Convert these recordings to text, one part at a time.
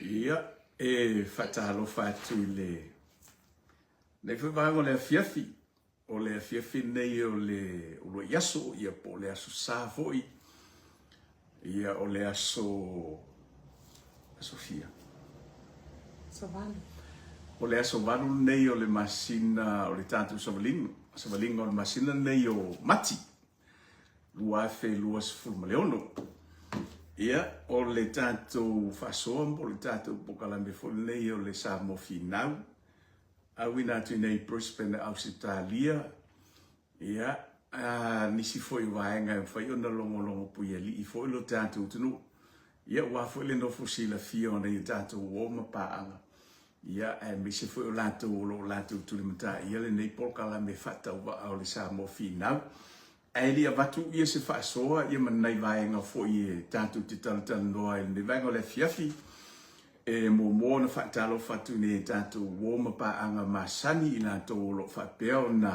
Ia, e faatalofa atu i le nei foi vaega o le afiafi. O le afiafi lenei o le uluai aso, ia po o le aso Sa foi. Ia, o le aso... aso fia? Aso 8. O le aso 8 lenei o le masina o le tatou savaliga, savaliga o le masina lenei o Mati. 2026. Ia, o le tatou faasoa po o le tatou polokalame foi lenei o le Samoa Finau, auina atu i nei Brisbane, Ausetalia, ia, a, nisi foi o vaega e mafai ona logologo puialii foi lo tatou atunuu. Ia, aua foi le nofo silafia o nai o tatou uo ma paaga, ia, aemaise foi o latou o lo o latou tulimataia lenei polokalame faatauvaa o le Samoa Finau. Ae le i avatu ia se faasoa ia ma nai vaega foi e tatou te talatalanoa ai i lenei vaega o le afiafi, e muamua ona faatalofa atu i nai a tatou uo ma paaga masani i latou o lo o faapea ona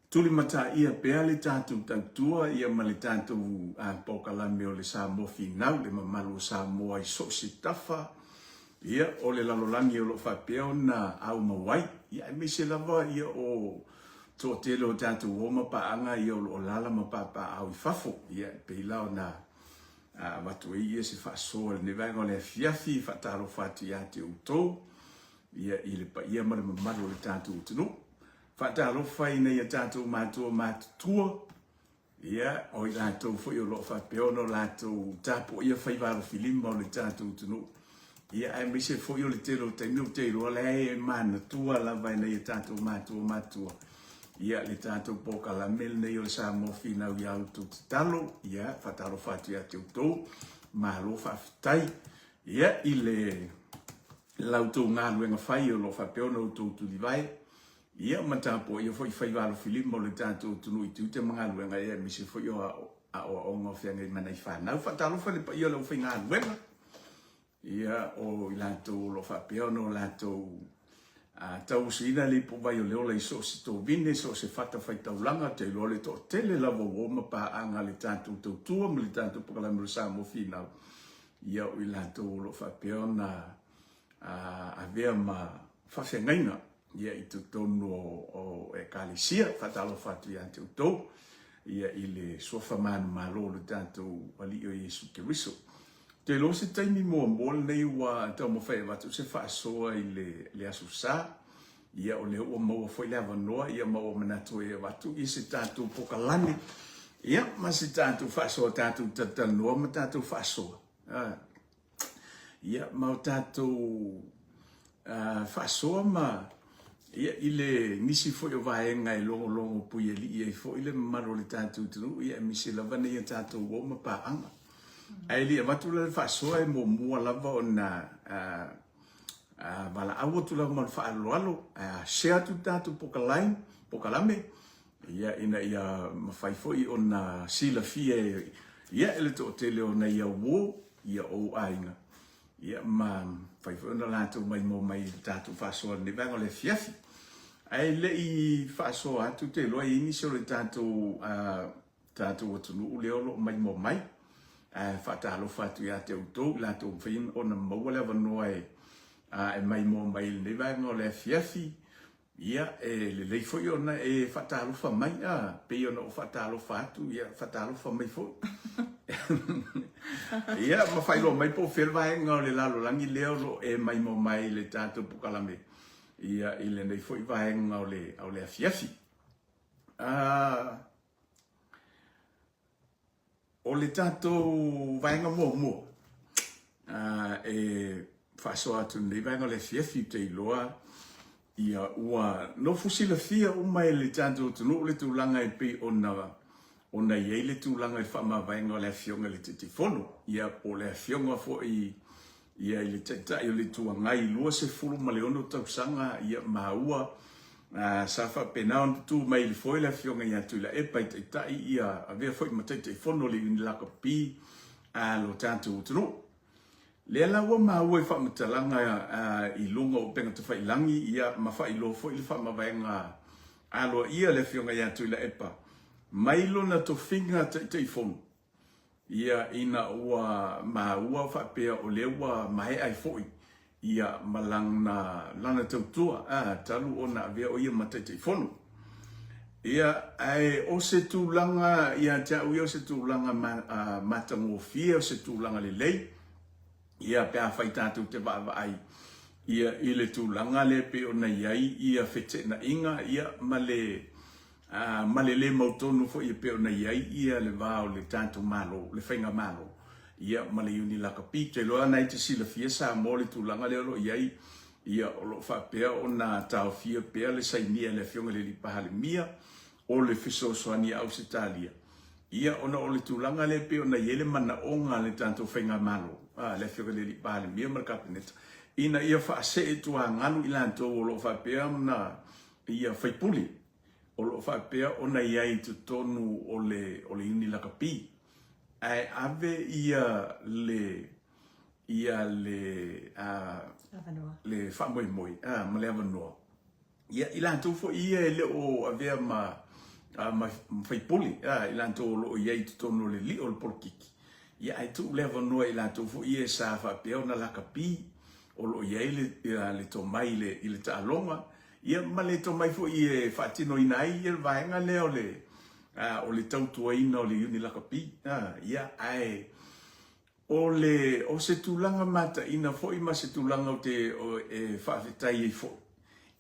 Tulimataia pea le tatou tautua ia ma le tatou polokalame o le Samoa Finau, le mamalu o Samoa i so o se tafa, ia, o le lalolagi o lo o faapea ona aumau ai, ia, aemaise lava ia o toatele o tatou uo ma paaga ia o lo o alaala ma papaaao i fafo, ia, e pei la ona avatu ai ia se faasoa i lenei vaega o le afiafi, e faatalofa atu ia te outou, ia, i le paia ma le mamalu o le tatou atunuu. Faatalofa i nai a tatou matua matutua, ia, o i latou foi o lo o faapea ona o latou tapuaia faiva alofilima o le tatou atunuu, ia, aemaise foi o le tele o taimi ou te iloa la e manatua lava e nai a tatou matua matutua, ia, le tatou polokalame lenei o le Samoa Finau ia outou tatalo, ia, faatalofa atu ia te outou, malo faafetai, ia, i le la outou galuega fai o lo o faapea ona outou tulivae, ia ma tapuaia foi faiva alofilima o le tatou atunuu i tiute ma galuega, ia aemaise foi o aoaoga o feagai ma nai fanau. Faatalofa i le paia o le aufaigaluega, ia o i latou o lo o faapea ona o latou tauasuina le ipuvai o le ola i so o se tovine, so o se fatafaitaulaga, ou te iloa le toatele lava ua o ma paaga a le tatou tautua ma le tatou polokalame o le Samoa Finau, Ia o i latou o lo o faapea ona avea ma faafeagaiga ia i totonu o Ekalesia. Faatalofa atu ia te outou ia i le suafa manumalo o le tatou Alii o Iesu Keriso. Ou te iloa o se taimi muamua lenei ua taumafai e avatu se faasoa i le Aso Sa. Ia o lea ua maua foi le avanoa ia ma ua manatu e avatu ia se tatou pokalame ia ma se tatou faasoa tatou talatalanoa ma tatou faasoa ah. Ia ma o tatou uh, faasoa ma ia i le nisi foi o vaega e logologo puialii ai foi le mamalu o le tatou atunuu ia aemaise lava nei a tatou uo ma paaga. Ae le i avatu la le faasoa e muamua lava ona uh, Valaau atu lava ma le faaaloalo, share atu le tatou pokalain, pokalame, ia, ina ia mafai foi ona silafia e, ia, e le toatele o nai au uo, ia, ou aiga, ia, ma mafai foi ona latou maimoa mai i le tatou faasoa i lenei vaega o le afiafi. Ae le i faasoa atu, ou te iloa e i ai nisi o le tatou tatou atunuu lea o lo o maimoa mai. Ae faatalofa atu ia te outou i latou mafai ona maua le avanoa e, e maimoa mai i lenei vaega o le afiafi. Ia, e lelei foi ona e faatalofa mai, a, pei ona ou faatalofa atu, ia, faatalofa mai foi. Ia, ma faailoa mai po o fea le vaega o le lalolagi lea o lo o e maimoa mai i le tatou pokalame, ia, i lenei foi vaega o le, o le afiafi. O le tatou vaega muamua e faasoa atu i lenei vaega o le afiafi, ou te iloa ia ua nofo silafia uma e le tatou atunuu le tulaga e pei ona ona i ai le tulaga i le faamavaega o le Afioga i le Taitaifono, ia po o le Afioga foi ia i le Taitai o le Itu Agai 26 tausaga ia maua sa faapena ona tu mai i le foe le Afioga ia Tuilaepa e taitai ia avea foi ma Taitaifono o le Iuni Lakapi a lo tatou atunuu. Lea la ua maua i faamatalaga i luga o upega tafailangi ia ma faailoa foi le faamavaega aloaia a le Afioga ia Tuilaepa mai lona tofiga Taitaifono. Ia, ina ua maua faapea o lea ua maea ai foi ia ma lana, lana tautua, a, talu ona avea o ia ma Taitaifono. Ia, ae o se tulaga ia te au ia o se tulaga ma, a, matagofie, o se tulaga lelei, ia pe afai tatou te vaavaai ia i le tulaga lea e pei ona i ai ia feteenaiga ia ma le a, ma le le mautonu foi e pei ona i ai ia le va o le tatou Malo, le Faigamalo ia ma le Iuni Lakapi. Ou te iloa na e te silafia Samoa le tulaga lea o lo o i ai, ia o lo o faapea ona taofia pea le sainia e le Afioga i le Alii Palemia o le fesoasoani a Ausetalia, ia ona o le tulaga lea e pei ona i ai le manaoga a le tatou Faigamalo, a le Afioga i le Alii Palemia ma le Kapeneta, ina ia faasee tuagalu i latou o lo o faapea ona ia faipule o lo o faapea ona i ai i totonu o le o le Iuni Lakapi, ae ave ia le ia le a le faamoemoe a ma le avanoa Ia, i latou foi ia e le o avea ma, ma, ma faipule, a, i latou o lo o i ai i totonu o le lio o le polokiki, ia, ae tuu le avanoa i latou foi ia sa faapea ona lakapi, o lo o i ai le, ia, le tomai i le, i le taaloga, ia, ma le tomai foi e faatinoina ai ia le vaega lea o le, a, o le tautuaina o le Iuni Lakapi. A, ia, ae O le, o se tulaga mataina foi ma se tulaga ou te e faafetai ai foi,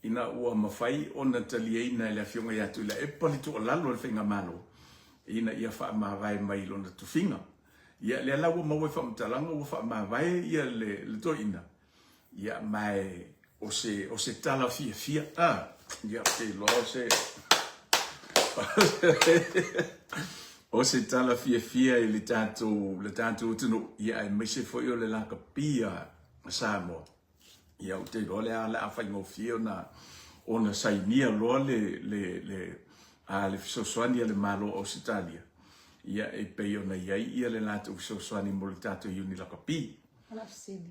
ina ua mafai ona taliaina e le Afioga ia Tuilaepa le tuualalo a le Faigamalo ina ia faamavae mai i lona tofiga. Ia, lea la ua maua i faamatalaga ua faamavae ia le, le toeaina, Ia, ma e, o se, o se tala fiafia. Ah, ia, ou te iloa o se... o se tala fiafia i le tatou, le tatou atunuu, ia, aemaise foi o le lakapi a Samoa. Ia, ou te iloa le a le a faigofie ona, ona sainia loa le, le, le, a, le fesoasoani a le Malo o Ausetalia, ia, e pei ona i ai ia le latou fesoasoani mo le tatou Iuni Lakapi. O lau fesili,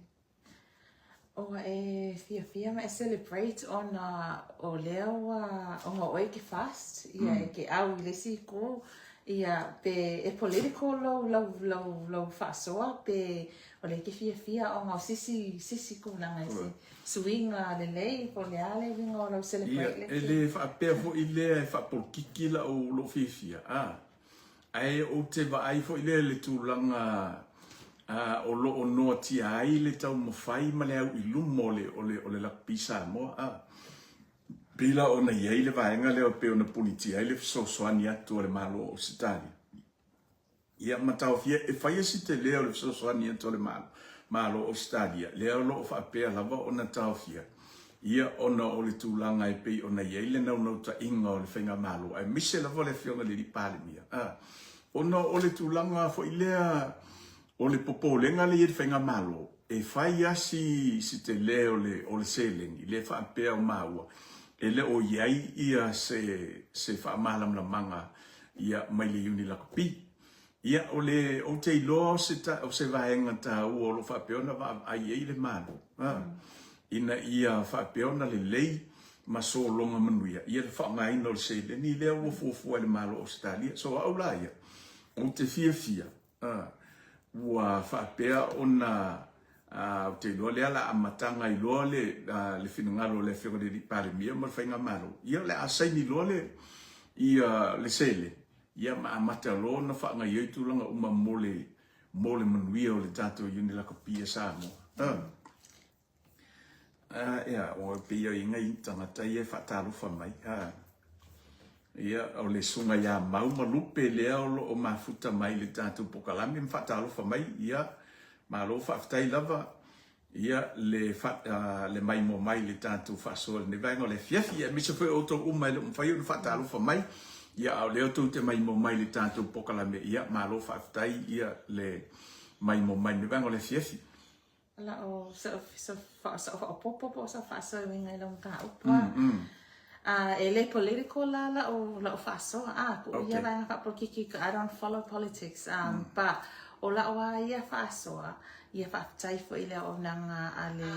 Ua e fiafia ma e celebrate ona o lea ua ona o oe e ke fast, ia e ke au i le isi itu, ia pe e political lou lou lou lou faasoa pe o lea e ke fiafia ona o se isi se isi tulaga e se suiga lelei po o le a le uiga o lau celebrate lea? Ia, e le faapea foi lea e faapolokiki la'u lou fiafia, a. Ae ou te vaai foi lea i le tulaga o lo o noatia ai le taumafai ma le au i luma o le, o le, o le Lakapi Samoa. A pei la ona i ai le vaega lea pei ona pulitia ai le fesoasoani atu a le Malo o Ausetalia. Ia ma taofia e faia si tele o le fesoasoani atu a le Malo, Malo o Ausetalia, lea o lo o faapea lava ona taofia. Ia, ona o le tulaga e pei ona i ai le naunautaiga o le Faigamalo, aemaise lava le Afioga i le Alii Palemia, a, ona o le tulaga foi lea o le popolega lea i ai le Faigamalo, e fai lava si, si tele o le, o le seleni, lea faapea o maua, e le o i ai ia se, se faamalamalamaga ia mai le Iuni Lakapi. Ia, o le, ou te iloa o se, o se vaega taua o lo o faapea ona vaavaai i ai le Malo, a, ina ia faapea ona lelei ma sologa manuia ia le faaaogaina o le seleni lea ua fuafua e le Malo o Ausetalia. So, o au la ia, ou te fiafia, a, ua faapea ona, a, ou te iloa lea o le a amataga ai loa le, a, le finagalo o le Afioga i le Alii Palemia ma le Faigamalo, ia o le a saini loa le, ia, le seleni, Ia ma amata loa ona faagaioi tulaga uma mo le mo le manuia o le tatou Iuni Lakapi a Samoa. Ah. Ah, ia, o pei o inga i tangata ia e faatalofa mai. Ah. Ia, o le susuga ia Mau ma Lupe lea o lo o mafuta mai le tatou pokalame ma faatalofa mai. Ia, malo faafetai lava. Ia, le, le maimoa mai i le tatou faasoa i lenei vaega o le afiafi, aemaise foi o outou uma e le o mafai ona faatalofa mai, ia, a o lea outou te maimoa mai i le tatou pokalame, ia, malo faafetai, ia, le maimoa mai i lenei vaega o le afiafi. La'o sa'u faaopoopo po o sa'u faasoa e uiga i lau mataupu a. A e le political la la'u la'u faasoa a tuu ia vaega faapolokiki I don't follow politics um but o la'u a ia faasoa ia faafetai foi i le auaunaga a le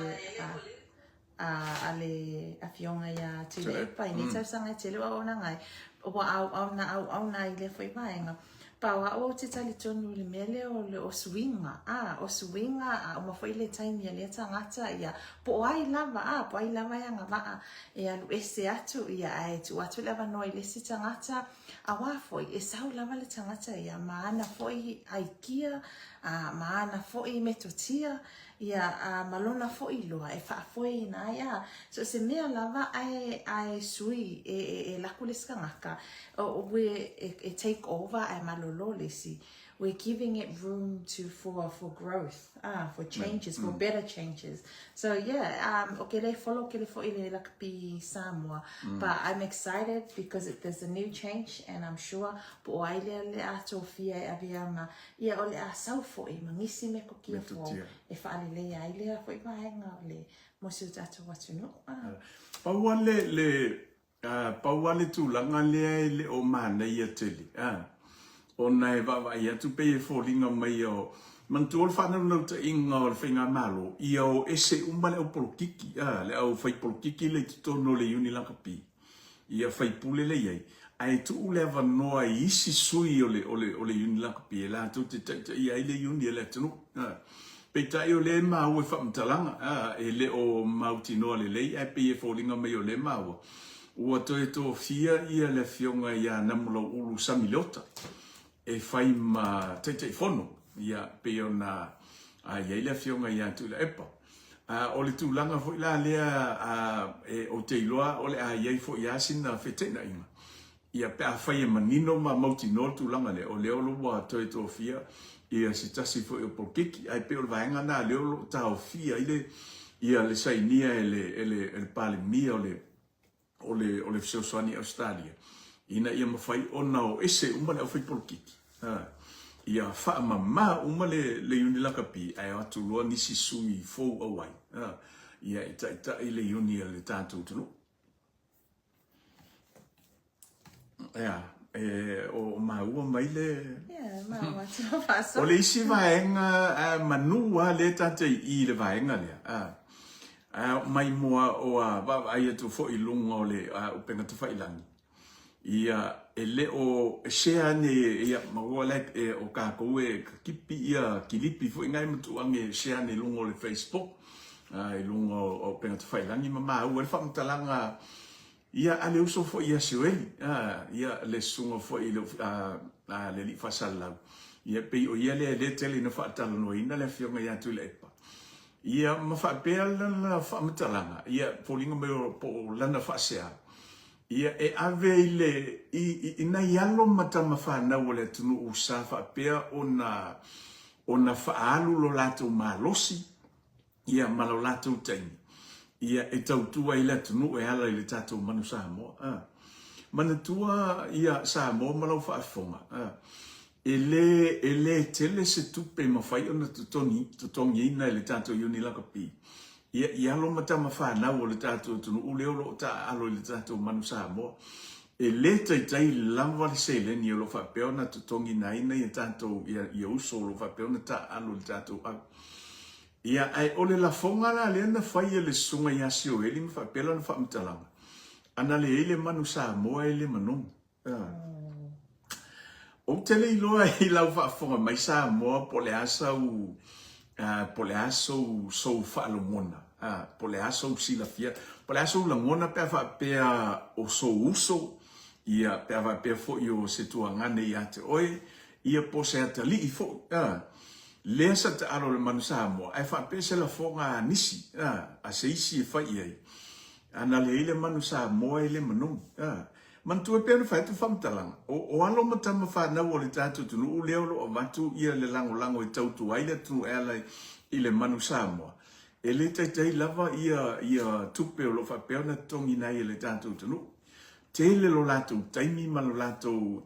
a. a le Afioga ia Tuilaepa i nei tausaga e tele o auaunaga ai, ua auauna auauna ai i lea foi vaega. Pau au ou te talitonu i le mea lea o le o suiga, a, o suiga a uma foi le taimi a lea tagata, ia, po o ai lava, a, po o ai lava e agavaa e alu ese atu, ia, ae tuu atu le avanoa i le isi tagata, auā foi, e sau lava le tagata ia ma ana foi aikia, a, ma ana foi metotia, Ia, a ma lona foi iloa e faafoeina ai, a, so o se mea lava ae, ae sui e, e, e lako le isi tagata, o, ue, e, e take over ae malolo le isi. We're giving it room to, for, for growth, ah, for changes, for better changes. So yeah, um, o ke le follow kele foi le lakapi Samoa, but I'm excited because it, there's a new change and I'm sure po o ai lea le a tofia e avea ma Ia, o le a sau foi ma nisi metotia fou e faaleleia ai lea foi vaega o le mo si o tatou atunuu. Ah. Pau a le, le, uh, pau a le tulaga lea e le o manaia tele, ah, ona e vaavaai atu pei e foliga mai o, manatua o le faanaunautaiga o le faigamalo, ia o ese uma le au polokiki, ah, le au fai polokiki le i totonu o le Iuni Lakapi. Ia faipule le iai, ae tuu le avanoa i isi sui o le, o le, o le Iuni Lakapi e latou te taitaia ai le Iuni a le atunuu. A. Peitai o lea e maua i faamatalaga, a, e le o mautinoa lelei ae pei e foliga mai o lea e maua, ua toe tofia ia le afioga ia Namulauulu Sami Leota e fai ma Taitaifono, ia, pei ona i ai le Afioga ia Tuilaepa. A, o le tulaga foi la lea a, e, ou te iloa o le a i ai foi lava sina feteenaiga, ia, pe afai e manino ma mautinoa le tulaga lea, o lea o lo ua toe tofia ia se tasi foi o polokiki, ae pei o le vaega lena lea o lo o taofia ai le, ia, le sainia e le, e le, e le Palemia o le, o le, o le fesoasoani i Ausetalia, ina ia mafai ona o ese uma le aufaipolokiki, a, ia faamama uma le, le iuni lakapi, ae o atu loa nisi sui fou auai, a, ia e taitai le iuni a le tatou atunuu. Ea, e, o maua mai le... Yeah, maua atu o faasoa. O le isi vaega a, manu a lea tatou i i le vaega lea, a, a, mai mua o a vaavaai atu foi i luga o le a, upega tafailagi, ia, e le o share ane ia, ma ua le, e, o kākou e kipi ia kilipi foi ngai matuange e share ane i luga o le Facebook, a, i luga o, o upega tafailagi ma maua le faamatalaga Ia, a le uso foi ia Sioeli, a, ia, le susuga foi i le, a, a le alii faasalalau, ia, pei o ia lea e le tele ina faatalanoaina le afioga ia Tuilaepa. Ia, ma faapea lana faamatalaga, ia, foliga mai o, po o lana faasea, ia, e ave i le, i, i, i nai alo ma tama fanau o le atunuu sa faapea ona, ona faaalu lo latou malosi, ia ma lo latou taimi, ia e tautua ai le atunuu e ala i le tatou manu Samoa. A. Manatua ia Samoa ma lau faafofoga, a, e le, e le tele se tupe e mafai ona totogi, totogiina e le tatou Iuni Lakapi, ia, i alo ma tama fanau o le tatou atunuu lea o lo o taaalo i le tatou manu Samoa. E le taitai lava le seleni o lo o faapea ona totogiina ai nai a tatou, ia, ia uso o lo o faapea ona taaalo i le tatou au. Ia, ae o le lafoga la lea na fai e le susuga ia Sioeli ma faapea lana faamatalaga, ana leai le manu Samoa e le manogi. Ou te le iloa i lau faafofoga mai Samoa po o le a sau, po o le a sou, sou faalogona, po o le a sou silafia, po o le a sou lagona pe a faapea o sou uso, ia, pe a faapea foi o se tuagane ia te oe, ia po o se atalii foi, Lea sa taalo le manu Samoa, ae faapea se lafoga a nisi, a, a se isi e fai i ai. Ana leai le manu Samoa e le manogi, a. Manatua pea ona fai atu faamatalaga, o, o alo ma tama fanau o le tatou atunuu lea o lo o avatu ia le lagolago e tautua ai le atunuu e ala i le manu Samoa, e le taitai lava ia, ia tupe o lo o faapea ona totogiina ai e le tatou atunuu. Tele lo latou taimi ma lo latou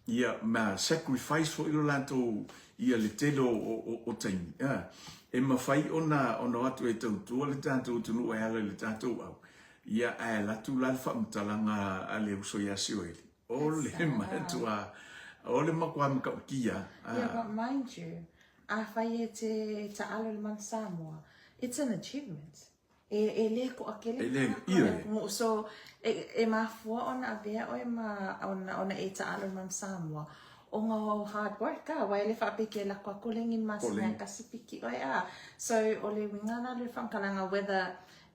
ia ma sacrifice foi lo latou ia le tele o, o, o taimi. A, e mafai ona, ona o atu e tautua le tatou atunuu e ala i le tatou au. Ia, ae alu atu la le faamatalaga a le uso ia Sioeli. O le matua, o le matua matautia. Yeah, but mind you, afai e te taalo i le manu Samoa, it's an achievement. E, e lē toʻatele E lē, tagata o ioe. le atunuu. So, e, e mafua ona avea oe ma ona, ona e taalo i le Manu Samoa, ona o hard work a, aua e le faapea e te lako atu koleni i le masina e tasi piki oe a. So, o le uiga la o le faamatalaga whether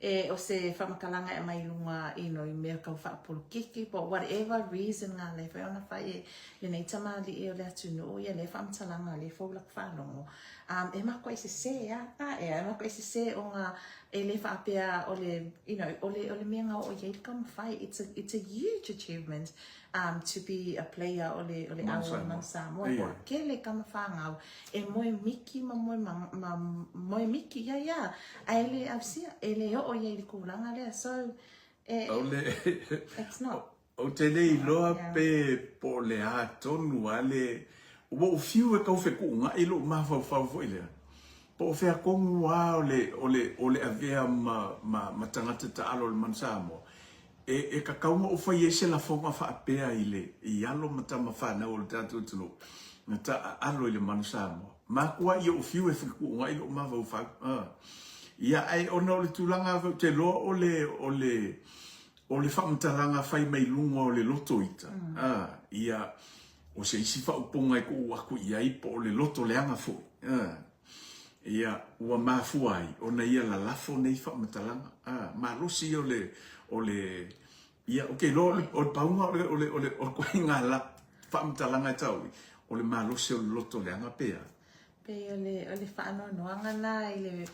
e o se faamatalaga e aumai i luga you know i mea tau faapolokiki po o whatever reason na ala ai foi ona fai e lenei tamalii o le atunuu ia lea faamatalaga lea fou latou faalogo. Um, e matuai sesē a, a ea, e matuai sesē ona e le faapea o le, you know, o le, o le mea na oo i ai le taumafai. It's a, it's a huge achievement um, to be a player o le, o le au o le Manu Samoa. Ia. Toatele tama fanau e moe miki ma moe, ma, ma moe miki ia ia, ae le ausia, e le oo ia i le tulaga lea. So, e, Aole, it's not. Ou te le iloa pe po o le a tonu a le, ua ou fiu e tau fekuunaʻi lou mafaufau foi lea, po o fea tonu a o le, o le, o le avea ma, ma, ma tagata taalo o le Manu Samoa, e, e tatau ona ou fai ai se lafoga faapea i le, i alo ma tama fanau o le tatou atunuu, na taaalo i le Manu Samoa. Makua ia ou fiu e fekuunaʻi lou mafaufau, a. Ia, ae ona o le tulaga foi ou te iloa o le, o le, O le faamatalaga fai mai luga o le loto ita, a, ia, o se isi faaupuga e tuu aku i ai po o le loto leaga foi, a, ia, ua mafua ai ona ia lalafo nei faamatalaga, a, malosi ia o le, o le, ia, ou te iloa o le, o le pauga o le, o le, o le, o le ituaiga la, faamatalaga e tau, o le malosi o le loto leaga pe a. Pei o le, o le faanoanoaga lena i le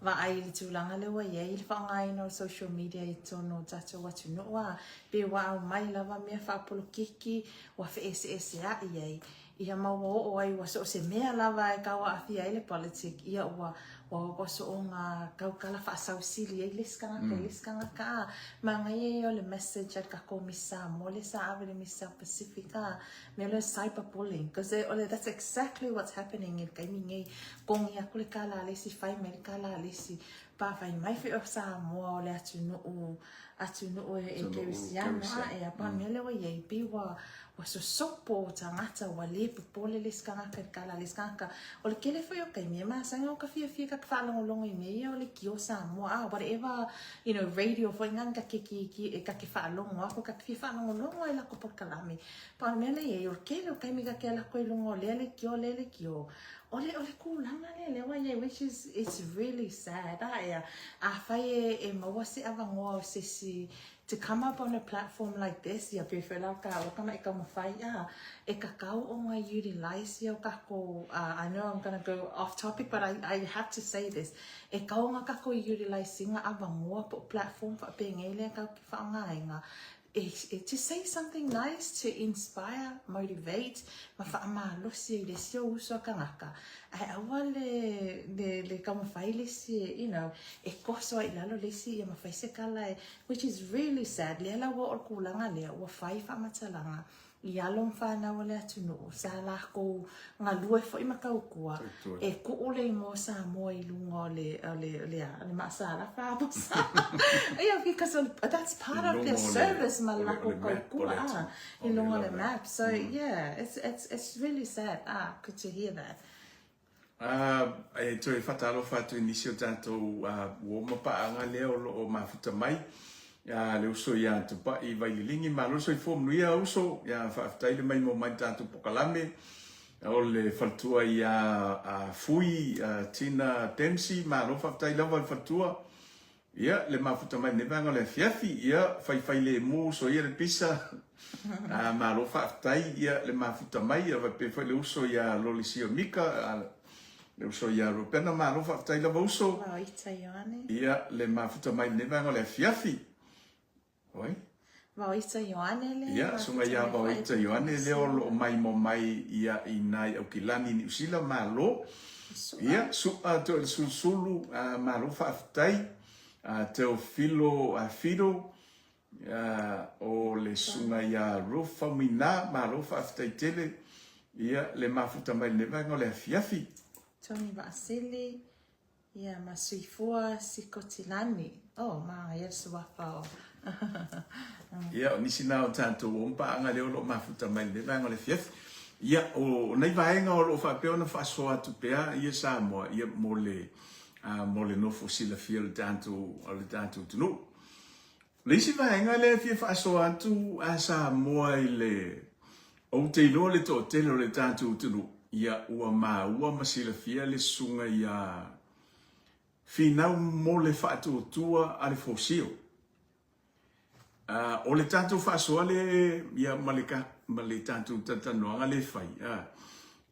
vaai i le tulaga lea ua i ai le faaaogaina o social media i totonu o tatou atunuu a, pei ua aumai lava mea faapolokiki ua feeseesea'i ai, ia ma ua oo ai ua so o se mea lava e tau aafia ai le politic, ia ua, ua, ua soona tautala faasausili ai le isi tagata i le isi tagata a. Manaia ia o le message a le tatou Miss Samoa lea sa ave i le Miss South Pacific a, mea lea cyber bullying because o le that's exactly what's happening i le taimi nei kogi aku le kala a le isi fai mai le kala a le isi pa fai mai foi o Samoa o le atunuu atunuu e, e kerisiano a e apa mea lea ua i ai pei ua ua sosopo tagata ua le popole le isi tagata i le kala a le isi tagata o le tele foi o taimi e masani ona ka fiafia ka te faalogologo i mea ia o lekiō Samoa a whatever you know radio foi na ka ke ki ki e ka ke faalogo aku ka te fia faalogologo ai lako polokalame Pau le mea lea i ai, o le tele o taimi ka ke lako i luga o lea lekiō, lea lekiō, o le, o le kūlanga lea lea ua i ai, which is, it's really sad, a ea, afai e, e maua se avanoa o se isi to come up on a platform like this, ia pei foi la o tāua tamaʻi taumafai, a, e tatau ona utilize ia o tākou, uh, I know I'm gonna go off topic, but I, I have to say this, e tatau ona tākou utilize ina avanoa po o platform faapenei lea tatou te faaaogaina, e, e, to say something nice, to inspire, motivate, ma faamalosi ai le isi ou uso a tagata, ae aua le, le, le taumafai le isi e, you know, e koso ai i lalo le isi ia ma fai se tala e, which is really sad. Lea la ua oo i le tulaga lea, ua fai faamatalaga i alo ma fanau a le atunuu, sa lakou galue foi ma tautua, e tuu le igoa o Samoa i luga o le, o le, o le a, o le maasalafa po sa. Yeah, because of, that's part of their service ma le lakou tautua, ah, i luga o le map. So, yeah, it's, it's, it's really sad, ah, good to hear that. Ā, e toe whakaalofa atu i nisi o tātou uo ma paaga lea o loo mafuta mai, ā, le uso iā Tupai Vaililingi, malo le soifua manuia uso, ia faafetai le maimoa mai i le tātou pokalame, o le faletua iā Fui Tina Dempsey, malo faafetai lava le faletua, Ia, le mafuta mai lenei vaega o le afiafi, ia, faifailemu uso ia le pisa, a, malo faafetai, ia, le mafuta mai, ia, faapea foi le uso ia Lolesio Mika, a, le uso ia Rupena, malo faafetai lava uso. Vaoita Ioane. Ia, le mafuta mai lenei vaega o le afiafi. Oi? Vaoita Ioane le. Ia, susuga ia Vaoita Ioane lea o loo maimoa mai ia i na i Aukilani i Niusila, malo. Ia, sua Toelesulu malo faafetai. Teofilo Fido, o le susuga ia Ruth Faumuina, malo faafetai tele. Ia, le mafuta mai lenei vaega o le afiafi. Tony Vaasili, Ia, ma Suifua Sikotilani. Oh, manaia le suafa o. Ia, o nisi na o tatou o paaga lea o lo o mafuta mai lenei vaega o le afiafi. Ia, o nai vaega o lo o faapea ona faasoa atu pea ia Samoa, ia mo le mo le nofo silafia o le tatou o le tatou atunuu. O le isi vaega lea e fia faasoa atu a Samoa i le ou te iloa le toatele o le tatou atunuu, ia ua maua ma silafia le susuga ia Finau mo le Faatuatua a le Fosio. O le tatou faasoa lea ia ma le ma le tatou talatalanoaga lea e fai,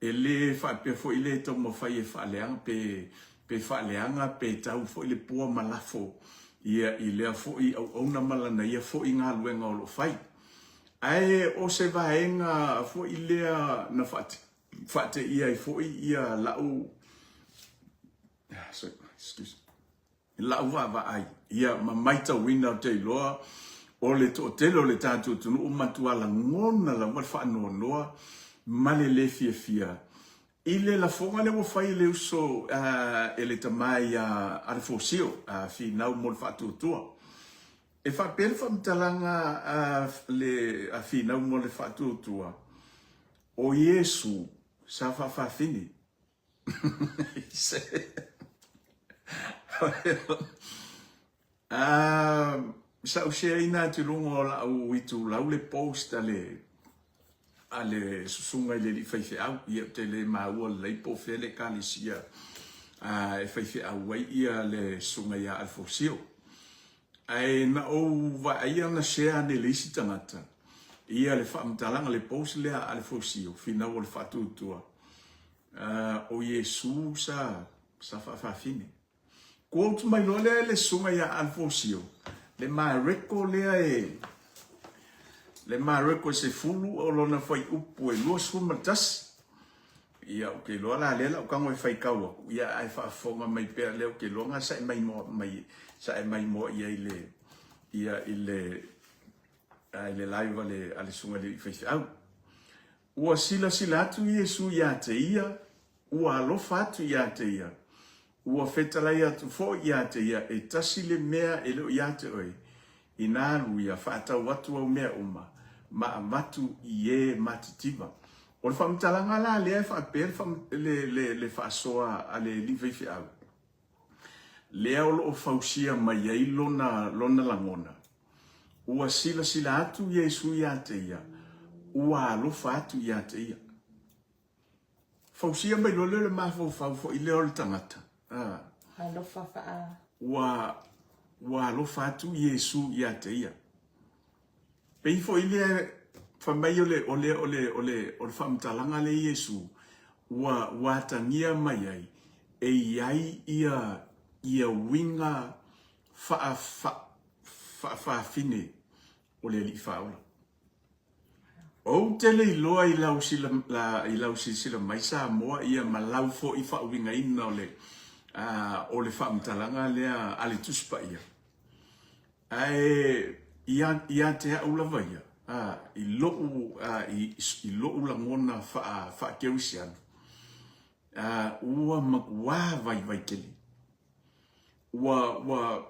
e le faapea foi le taumafai e faaleaga pe pe faaleaga pe tau foi le pua ma lafo ia i lea foi auauna ma lana ia foi galuega o lo o fai. Ae o se vaega foi lea na faateia ai foi ia lau sorry, excuse lau vaavaai, ia ma maitauina ou te iloa o le toatele o le tatou atunuu matua lagona lava le faanoanoa ma le le fiafia i le lafoga lea ua fai e le uso e le tama ia Alefosio Finau mo le Faatuatua. E faapea le faamatalaga a le a Finau mo le Faatuatua, o Iesu sa faafafine. Sa ou share-ina atu i luga o lau itulau le post a le a le susuga i le alii faifeau. Ia ou te le maua lelei po o fea le ekalesia e faifeau ai ia le susuga ia Alfosio. Ae na ou vaaia na share ane e le isi tagata ia le faamatalaga, le post lea a Alefosio, finau o le faatuatua, o Iesu sa, sa faafafine. Quote mai loa lea e le susuga ia Alfosio, le Mareko lea e, le Mareko e 10 o lona fuaiupu e 21. Ia, ou te iloa la lea la ou tago e faitau atu, ia ae faafofoga mai pea lea ou te iloa na sae mai moa mai, sae mai moa i ai le, ia i le, i le live a le, a le susuga i le alii faifeau. Ua silasila atu Iesu ia te ia, ua alofa atu ia te ia, ua fetalai atu foi ia te ia, e tasi le mea e le o ia te oe, Inā alu ia, faatau atu au mea uma, ma avatu i e matitiva. O le faamatalaga la lea e faapea le, le, le faasoa a le alii faifeau, lea o lo o fausia mai ai lona, lona lagona, ua silasila atu Iesu ia te ia, ua alofa atu ia te ia. Fausia mai loa lea o le mafaufau foi lea o le tagata. A. Alofa faa. Ua, ua alofa atu Iesu ia te ia. Pei foi lea, fai mai o le, o le, o le, o le, o le faamatalaga lea Iesu, ua, ua atagia mai ai, e i ai ia, ia uiga faa, faa, faafafine o le Alii Faaola. Ou te le iloa i lau sila, i lau silasila mai Samoa ia ma lau foi faauigaina o le, o le faamatalaga lea a le Tusi Paia. Ae ia, ia te au lava ia, i lou, i, i lou lagona faa, faakerisiano, ua matua vaivai tele. Ua, ua,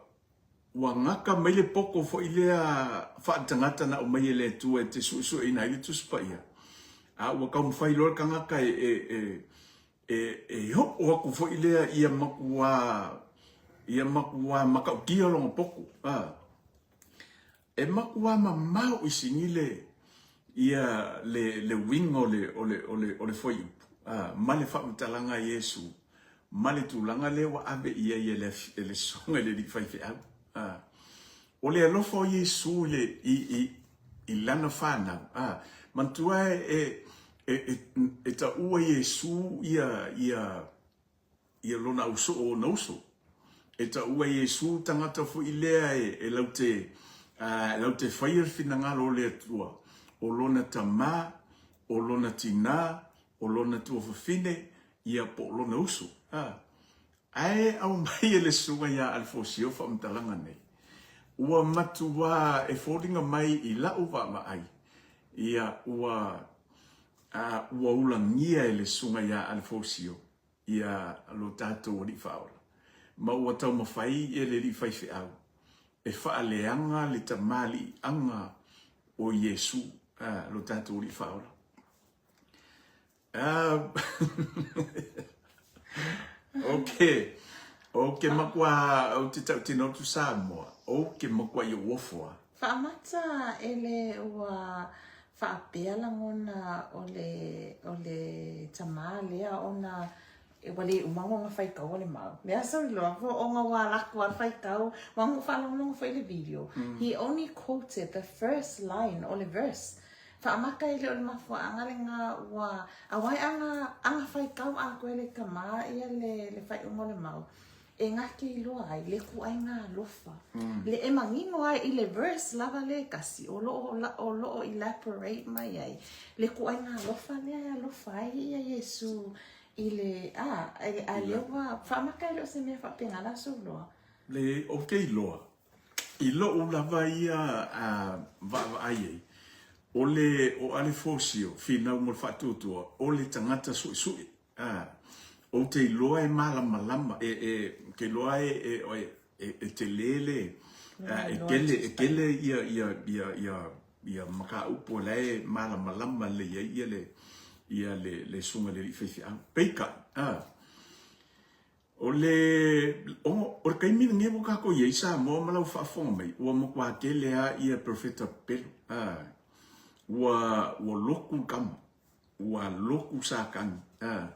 ua gata mai le poto foi lea faaletagata na aumai e le Atua e te suesueina ai le Tusi Paia, a ua taumafai loa le tagata e, e, e, e, e oo atu foi lea ia matua, ia matua matautia lona poto. A. E matua mamao i sini le, ia le, le uiga o le, o le, o le, o le fuaiupu, a, ma le faamatalaga a Iesu, ma le tulaga lea ua ave i ai e le, e le susuga i le alii faifeau. A, o le alofa o Iesu i le, i, i, i lana fanau, a, manatua e, e, e, e taua Iesu ia, ia, ia lona ausoo ona uso. E taua e Iesu tagata foi lea e, e laute, uh, laute faia le finagalo o le Atua, o lona tamā, o lona tinā, o lona tuafafine, ia po o lona uso. Uh, ae aumai e le susuga ia Alefosio faamatalaga nei, ua matuā e foliga mai i lau vaavaai, ia ua, uh, ua ulagia e le susuga ia Alefosio ia lo tatou Alii Faaola, ma ua taumafai e le alii faifeau e faaleaga le tamaliiaga o Iesu, lo tatou Alii Faaola. Ok. Ou te matua, ou te tautino atu Samoa, ou te matuai ou ofo a. Faamata e le ua faapea lagona o le o le tamā lea ona ua le uma ona faitau le mau. Lea sau iloa po ona ua alu atu a faitau, ua na ou faalogologo foi i le video. He only quoted the first line o le verse. Faamata e le o le mafuaaga lena ua aua e aga aga faitau atoa e le tamā ia le le faaiuga o le mau e gate iloa ai le ituaiga alofa. Le e manino ai i le verse lava lea e tasi o lo o o lo o elaborate mai ai le ituaiga alofa lea e alofa ai ia Iesu i le a a lea ua faamata e le o se mea faapena la sou iloa. Le ou te iloa I loʻu lava ia vaavaai ai, o le o Alefosio, finau mo le faatuatua, o le tagata suʻesuʻe. A, ou te iloa e malamalama, e, e, ou te iloa e, e, e, e, e tele le, a, e tele, e tele ia, ia, ia, ia, ia mataupu o la e malamalama lelei ai ia le, ia le, le susuga i le alii faifeau. Peitai, a, O le, o le taimi lenei ua tatou i ai Samoa ma lau faafofoga mai, ua matua tele lava ia perofeta pepelo. A, ua, ua lotu le tama, ua lotu Satani. A,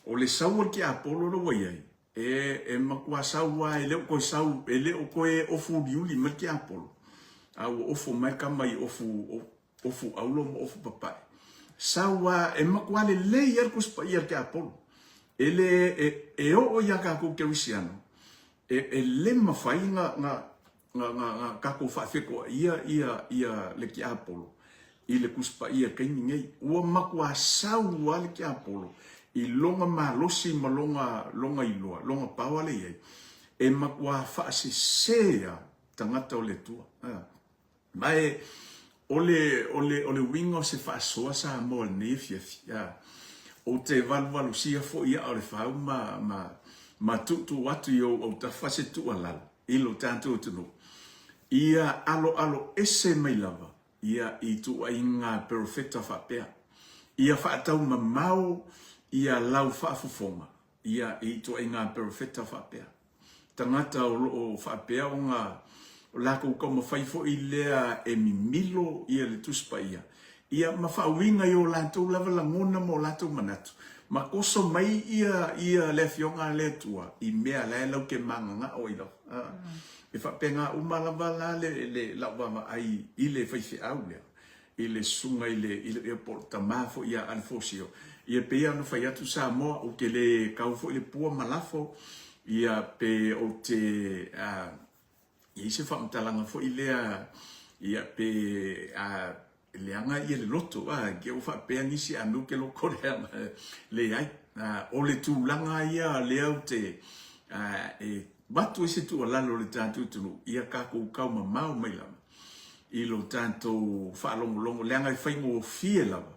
o le sau o le tiapolo lea ua i ai, e, e matua sau lava, e le o toe sau, e le o toe ofu uliuli mai le tiapolo, a ua ofo mai le tama i ofu, ofu auro ma ofu papae. Sau a, e matua lelei lava le Tusi Paia a le tiapolo. E le, e, e oo iā tatou kerisiano, e, e le mafai na, na, na, na, na tatou faafetoaia ia, ia le tiapolo i le Tusi Paia i le taimi nei. Ua matua sau lava le tiapolo i lona malosi ma lona, lona iloa, lona power lea e i ai, e matua faasese lava tagata o le Atua. Ma e, o le, o le, o le uiga o se faasoa Samoa i lenei afiafi, a, ou te valuvalusia foi aa o le fau ma, ma, ma tuutuu atu i ou autafa se tuualalo i lo tatou atunuu, ia aloalo ese mai lava ia i ituaiga perofeta faapea, ia faataumamao ia lau faafofoga ia i ituaiga perofeta faapea. Tagata o lo o faapea ona o latou taumafai foi lea e mimilo ia le Tusi Paia, ia ma faauiga i o latou lava lagona ma o latou manatu, ma toso mai ia ia le Afioga a le Atua i mea la e lau te magagao ai lava. A, e faapena uma lava la le le lau vaavaai i le faifeau lea. i le susuga i le, i le, po o le tama foi ia Alefosio, ia pei lava ona fai atu Samoa, ou te le kau foi le pua ma lafo, ia pe ou te, a, i ai se faamatalaga foi lea, ia pe, a, leaga ia le loto, a, ke ua faapea nisi a mea ou te loto leaga, leai. A, o le tulaga ia lea ou te, a, e avatu ai se tuualalo i le tatou atunuu, ia tatou taumamao mai lava i lo tatou faalogologo, leaga e faigofie lava,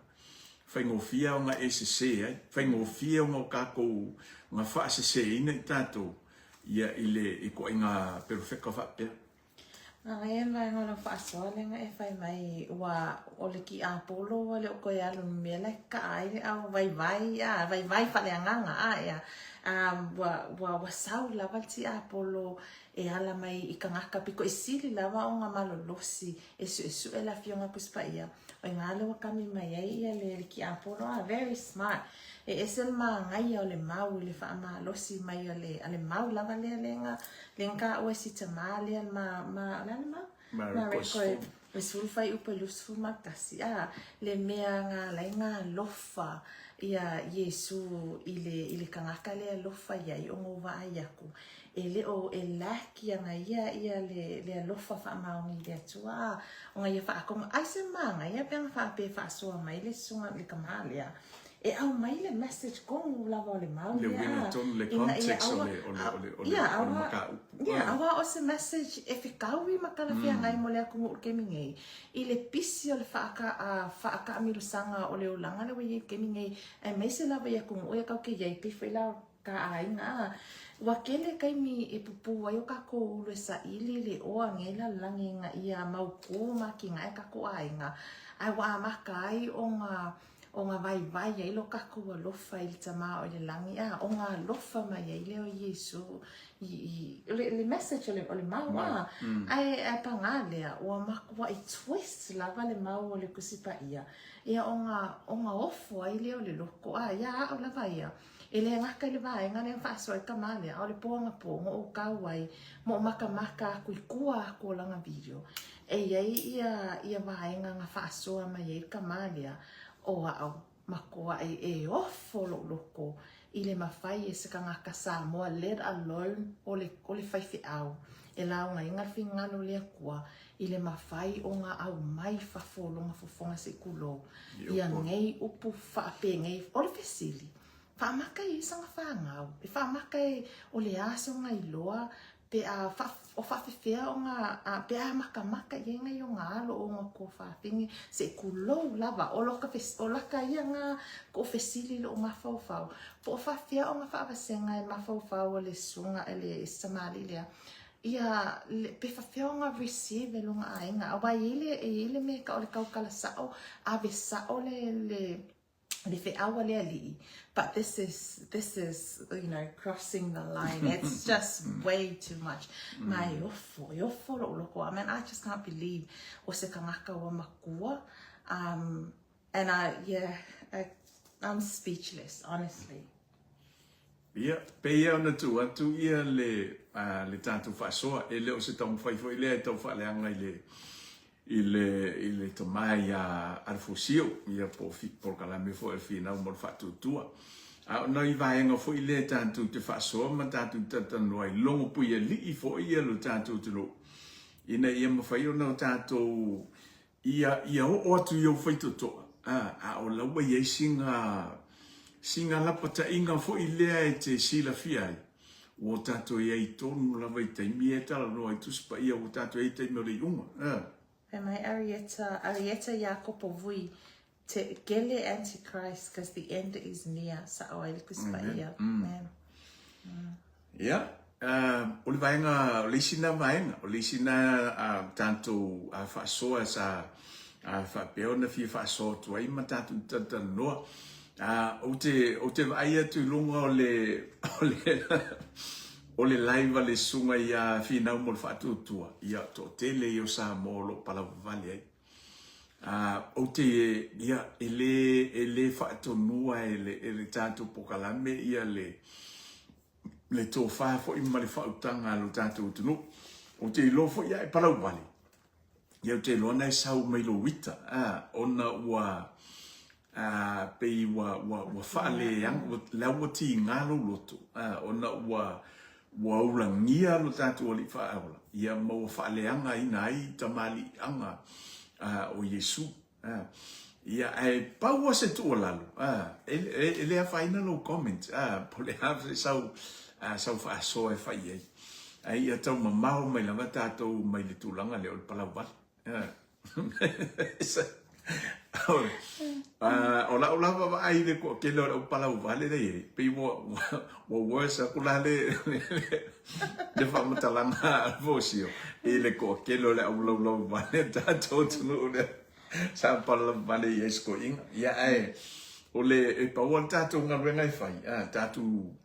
faigofie ona e sese ai, faigofie ona o tatou na faaseseina i tatou ia i le ituaiga perofeta faapea. Manaia le vaega o lau faasoa lea na e fai mai ua o le tiapolo ua le o toe alu i le mea la e kaa ai le au vaivai a vaivai faaleagaga a ea ua ua ua sau lava le tiapolo e ala mai i tagata pito i sili lava ona malolosi e suesue le Afioga Tusi Paia o iga lea ua kami mai ai ia le le tiapolo a very smart e ese le manaia o le mau i le faamalosi mai o le a le mau lava lea lea na lea na taua e si tamā lea ma ma o le a le mau? Mareko e 10 fuaiupu e 21 a le mea na ala ai na alofa ia Iesu i le i le tagata lea e alofa i ai ona ua vaai atu e le o e lack i ana ia ia le le alofa faamaoni i le Atua a ona ia faatoga ai se manaia pe ana faapea e faasoa mai le susuga le tama lea e aumai le message tonu lava o le mau lea. Le uiga tonu, le context o le, o le, o le, o le, o le mataupu. Ia, aua o se message e fetaui ma talafeagai mo le atunuu i le taimi nei, i le pisi o le faaka, faakaamilosaga o le olaga lea ua i ai i le taimi nei, aemaise lava i atunuu ia tatou te i ai, pei foi la o ka aiga, a, ua tele taimi e pupū ai o tatou ulu e saili le oa nei lalolagi ina ia mautū ma atinae tatou aiga, ae ua amata ai ona Oga vaivai ai lo kakou alofa i le Tama o i le lagi, a oga alofa mai ai lea o Iesu i, i, o le, le message o le, o le mau, a. Ae, ae pagā lea, ua matuaʻi twist lava le mau o le Tusi Paia, ia oga, oga ofo ai lea o le loko, a, iā aʻu lava ia, e le gata i le vaega lea na faasoa ai kamā lea, a o le pō anapō, na ou kau ai ma ou makamaka aku i tua aku o lana video, E i ai ia ia vaega na faasoa mai ai le kamā lea o aʻo makuaʻi e ofo loʻu loko i le mafai e se kanaka Samoa let alone o le o le faifeau e laugaina le finagalo o le Akua i le mafai o na aumai fafo o lona fofoga se i kulou ia nei upu faapenei o le fesili faamaka i ai sana fanau e faamaka e o le a sona iloa Pe a o faafefea ona, pe a makamaka i ai nai ona alo o ona tuafafine, se i kulou lava, o loka o laka ia na koʻu fesili i loʻu mafaufau, po o faafefea ona faavasega e mafaufau o le susuga e le tamalii lea, ia pe faafefea ona receive e lona aiga, aua e i ai le, e i ai le mea e tau o le tautala sao, ave sao le, le le feau a le Alii, but this is, this is, you know, crossing the line. It's just way too much. Ma e ofo, e ofo loʻu loko. I mean, I just can't believe o se kanaka ua makua. Um, and I, yeah, I, I'm speechless, honestly. Ia, pei ona tuu atu ia le, uh, le tatou faasoa, e le o se taumafai foi lea e tau faaleaga i le, i le, i le tama iā Alefosio, ia po o polokalame foi a le Finau mo le Faatuatua. A o nai vaega foi lea tatou te faasoa ma tatou talatalanoa ai, logopuialii foi ia lo tatou atunuu, ina ia mafai ona o tatou ia, ia oo atu i ou faitotoa, a, a o la ua i ai sina, sina lapataiga foi lea e te silafia ai, Ua tatou i ai tonu lava i taimi e talanoa ai Tusi Paia, ua tatou i ai i taimi o le iuga. A. Fai mai Arieta, Arieta Iakopo Vui, te gele Antichrist cause the end is near, sao ai le Tusi Paia. Amen. Mm. Ia, uh, o le vaega, o le isi na vaega, o le isi na uh, tatou uh, faasoa sa uh, faapea ona fia faasoa atu ai ma tatou talatalanoa. A, ou te, ou te vaai atu i luga o le, o le, o le live a le susuga ia Finau mo le Faatuatua, ia, toatele ia o Samoa o lo o palauvale ai. A, ou te, ia, e le, e le faatonua e le, e le tatou pokalame ia le, le tofa foi ma le faautaga a lo tatou atunuu. Ou te iloa foi a e palauvale, Ia ou te iloa na e sau mai lou ita, a, ona ua, a, pei ua, ua, ua faaleaga, ua, la ua tiga lou loto, a, ona ua, ua ulagia lo tatou Alii Faaola, ia ma ua faaleagaina ai tamaliiaga, a, o Iesu. A, ia, ae pau lava se tuualalo, a, e, e, e le afaina lou comment, a, po o le a se sau, a, sau faasoa e fai i ai. Ae ia tau mamao mai lava tatou mai le tulaga lea o le palau vale. A. O lau lava vaai i le toatele o le au palau vale la e i ai, pei ua, ua, ua worse atu la le, le, le faamatalaga a Alfosio i le toatele o le au laulau vale o le tatou atunuu lea sa palau vale i ai si toeaina. Ia ae o le, e pau lava le tatou galuega e fai, a, tatou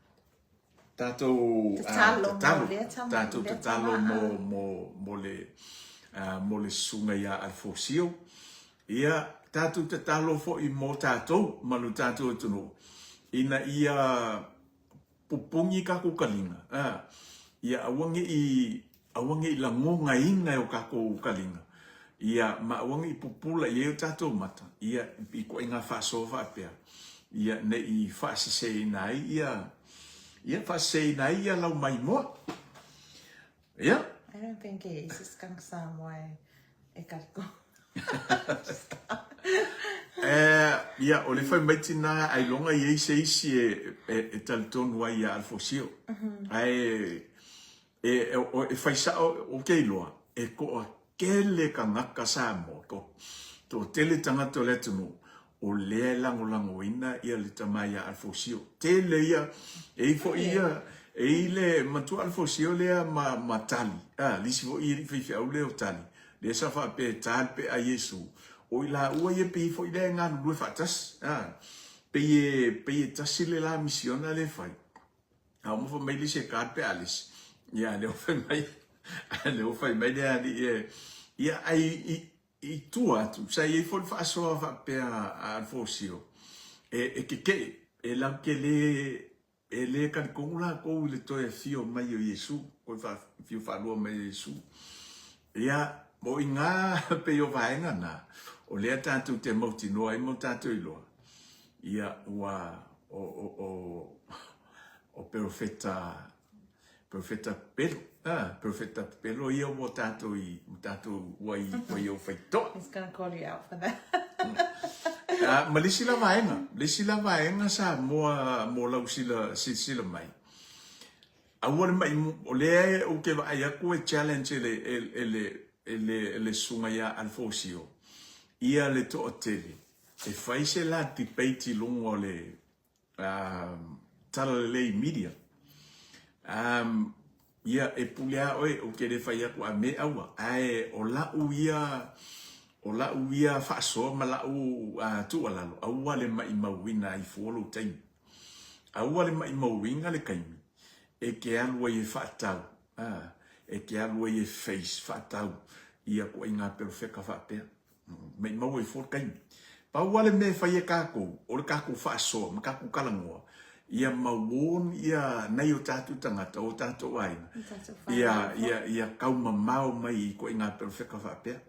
tatou tatalo, tatalo, tatou tatalo mo, mo, mo le, mo le susuga ia Alfosio. Ia, tatou tatalo foi mo tatou ma lo tatou atunuu, ina ia pupungi kakou kaliga, a, ia aua ne i, aua ne i lagonaina e o kakou kaliga, ia, ma aua ne i pupula i ai o tatou mata, ia, i ituaiga faasoa faapea, ia, ne i faaseseina ai ia, ia, faaseseina ai ia lau maimoa. Ia. I don't think e i se skunk Samoa e, e kaliko. Eh, ia, o le fai mai tina ailoga i ai se isi e, e, e talitonu ai ia Alfosio. Ae, e, e, o, e fai sao, ou te iloa, e toatele tagata Samoa, to, toatele tagata o le atunuu, o lea e lagolagoina ia le tama ia Alfosio. Tele ia, e i foi ia, e i le matua Alfosio lea ma, ma Tali, a, le isi foi alii faifeau lea o Tali, lea sa faapea e ta le pea a Iesu, O i laua ia pei foi lea e galulue faatasi, a, pei e, pei e tasi le la misiona lea e fai. A uma fai mai le isi e card pe a le isi. Ia, lea ua fai mai, lea ua fai mai le alii e, ia, ai i, i tua atu, sa i ai foi le faasoa faapea a Alfosio, e, e keke'e, e latou te le, E le talitonu latou i le toe afio mai o Iesu, toe afio faalua mai o Iesu. Ia, o i ina pei o vaega na, o lea tatou te mautinoa ai ma tatou iloa, ia, ua, o, o, o, o perofeta, perofeta pepelo, ah, perofeta pepelo ia ua tatou i, ua tatou, ua i, ua i ou faitoa. He's gonna call you out for that. Ah, ma le isi la vaega, le isi la vaega Samoa mo lau sila, silasila mai, aua le mai, o lea ou te vaai atu e challenge e le, e, e le, e le, e le susuga ia Alfosio, ia le toatele, e fai se la debate i luga o le, Talalelei Media. Um, ia, e pule a oe, ou te le fai atu a me aua, ae o la'u ia, o la'u ia faasoa ma la'u uh, tuualalo, aua le maimauina ai fua lou taimi. Aua le maimauina le taimi e te alu ai e faatau, uh, e te alu ai e face faatau ia ituaiga perofeta faapea. Maimau ai fua le taimi. Pau lava le mea e fai e tatou, o le tatou faasoa ma tatou talanoa, ia ma warn ia nai o tatou tagata, o tatou aiga, ia, ia, ia taumamao mai i ituaiga perofeta faapea.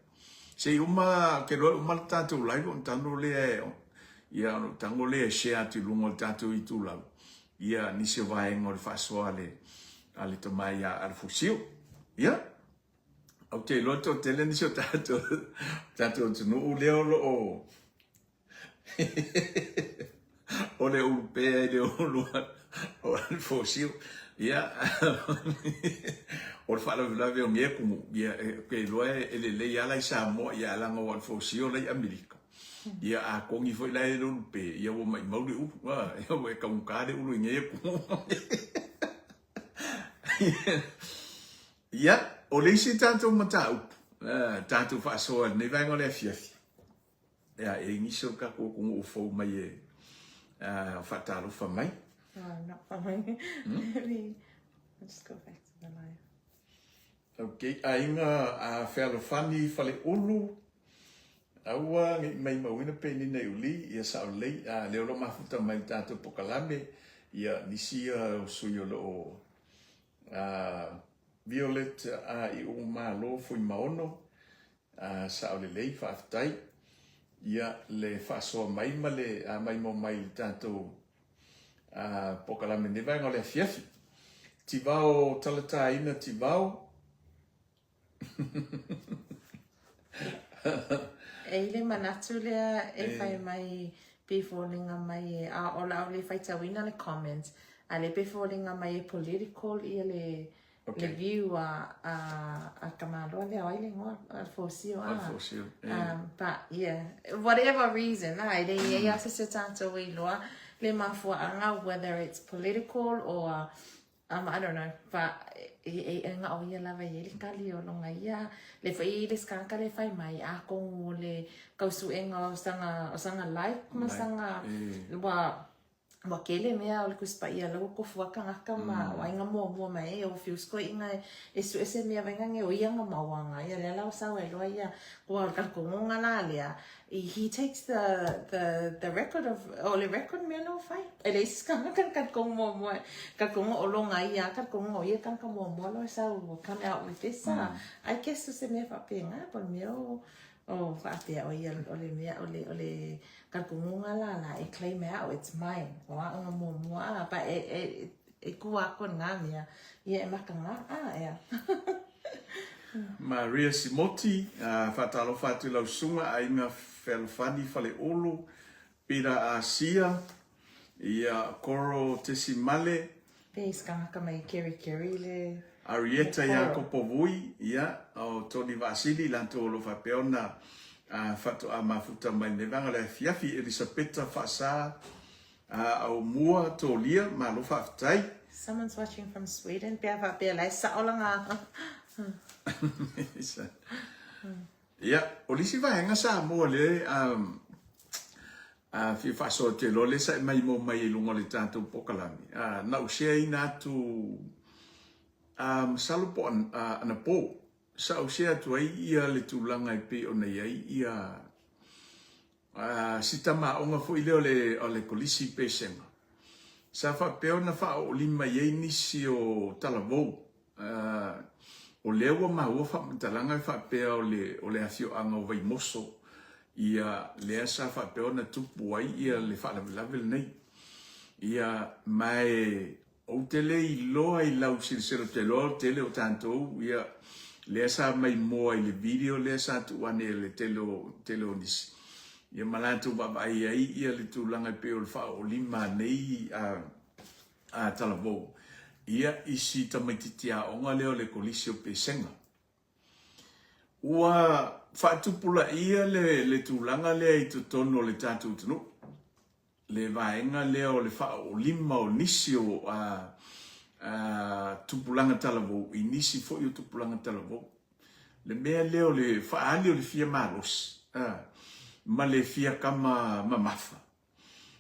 Se i uma, ou te iloa e uma le tatou live ona tago lea, ia ona ou tago lea e share atu i luga o le tatou itulau, ia nisi o vaega o le faasoa a le, a le tama ia Alefosio. Ia. Ou te iloa toatele nisi o tatou, tatou atunuu lea o lo o o le ulu pea i le ulu o Alefosio. Ia, o le faalavelave o nei atunuu, ia, ou te iloa e lelei lava la i Samoa, ia ae leaga o Alefosio la i Amerika. Ia, a kogi foi la e le ulu pe, ia ua maimau le ulu, ia ua e taugata le ulu i nei atunuu. Ia, o le isi tatou mataupu, tatou faasoa i lenei vaega o le afiafi, ia, e i ai nisi o le tatou atunuu fou mai e faatalofa mai. Oh, I'm not following. Hmm? Let me I'll just go back to the live. Okay, aiga a Fealofani Faleulu, aua ne i maimauina Penina i Uli, ia sao lelei, a lea o lo o mafuta mai i le tatou pokalame, ia nisi ia o sui o lo o Violet a i u Malo Fuimaono, a sao lelei, faafetai. Ia le faasoa mai ma le maimau mai i le tatou pokalame nei vaega o le afiafi. Tivao Talataina Tivao. E i le manatu lea e fai mai pe foliga mai e, a o le a le faitauina le comment, a le pe foliga mai e political ia le okay. le view a a a Tamaloa lea o ai le igoa Alfosio a. Alfosio. But yeah, whatever reason, a e le i ai a se se tatou e iloa le mafuaaga whether it's political or I don't know, but e, e, nga o ia lava i ai le kali o longa ia, le foi i le skaka le fai mai, a kongu o le kausuenga o sanga, o sanga like ma sanga, ua, ua kele mea o le Tusi Paia la ua kofu a kangaka ma o aiga muamua mai e o fius koe inga e, e sue se mea vainga nge o ia nga mauanga ia lea la o sau ai loa ia, kua o le kalikongonga la lea, He takes the the the record of o le record mea la ua fai. E leai se kanaka na kalikongo muamua kalikongo o loga ia kalikongo o ia kanaka muamua loa e sau come out with this ah. I guess o se mea faapena po o le mea o o faapea o ia o le mea o le o le kalikongoga la la e claim e a'u it's mine o a'u na muamua ah but e e e kua aku i lena mea ia e makaga ah ea. Maria Simoti, Faatalofa atu i lau susuga Aiga Fealofani Faleulu, Peter Asia, ia Koro Tesimale, Pei se kanaka mai Kerikeri le Arieta Iakopo Vui, ia, o Tony Vaasili, latou o lo o faapea ona faatoa mafuta mai lenei vaega o le afiafi, Elisapeta Faasa, Aumua Tolia, malo faafetai. Someone's watching from Sweden, pe a faapea la e sao lana. Ia, o le isi vaega Samoa lea a fia faasoa atu loa lea sa e maimoa mai i luga o le tatou polokalame, na ou share-ina atu, masalo po o anapo, sa ou share atu ai ia le tulaga e pei ona i ai ia si tama aoga foi lea o le Kolisi i Pesega, sa faapea ona faaoolima i ai nisi o talavou. O lea ua maua faamatalaga e faapea o le afioaga o Vaimoso ia lea sa faapea ona tupu ai ia le faalavelave lenei. Ia ma e Ou te le iloa i lau silasila, ou te iloa o le tele o tatou, ia, lea sa maimoa i le video lea sa tuu ane e le tele o, tele o nisi, ia ma latou vaavaai ai ia le tulaga e pei o le faaoolima a nei a, a talavou, ia, i si tamaitiiti aoga lea o le Kolisi o Pesega. Ua faatupulaia le, le tulaga lea i totonu o le tatou atunuu. le vaega lea o le faaoolima o nisi o tupulaga talavou i nisi foi o tupulaga talavou. Le mea lea o le faaali o le fia malosi ma le fia kama mamafa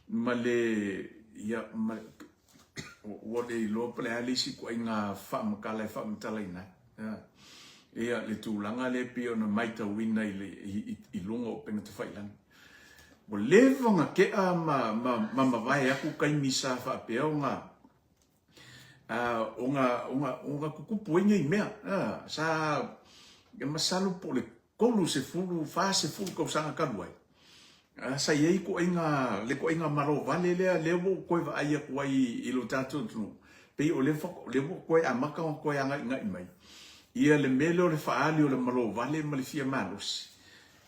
ma le, ia, ma, ua le iloa po o le a le isi ituaiga faamatala e faamatalaina ai. Ia, le tulaga lea e pei ona matauina i, le, i, i luga o upega tafailagi. Ua leva ona tea ma, ma, ma mavae aku taimi sa faapea ona, ona, ona, ona tutupu ai nei mea. Sa, e masalo po o le 30, 40 tausaga talu ai, sa i ai ituaiga, le ituaiga malo vale lea, lea ua ou toe vaai atu ai i lo tatou atunuu, pei o lea, o lea ua toe amata ona toe agaigai mai ia le mea lea o le faaali o le malo vale ma le fia malosi.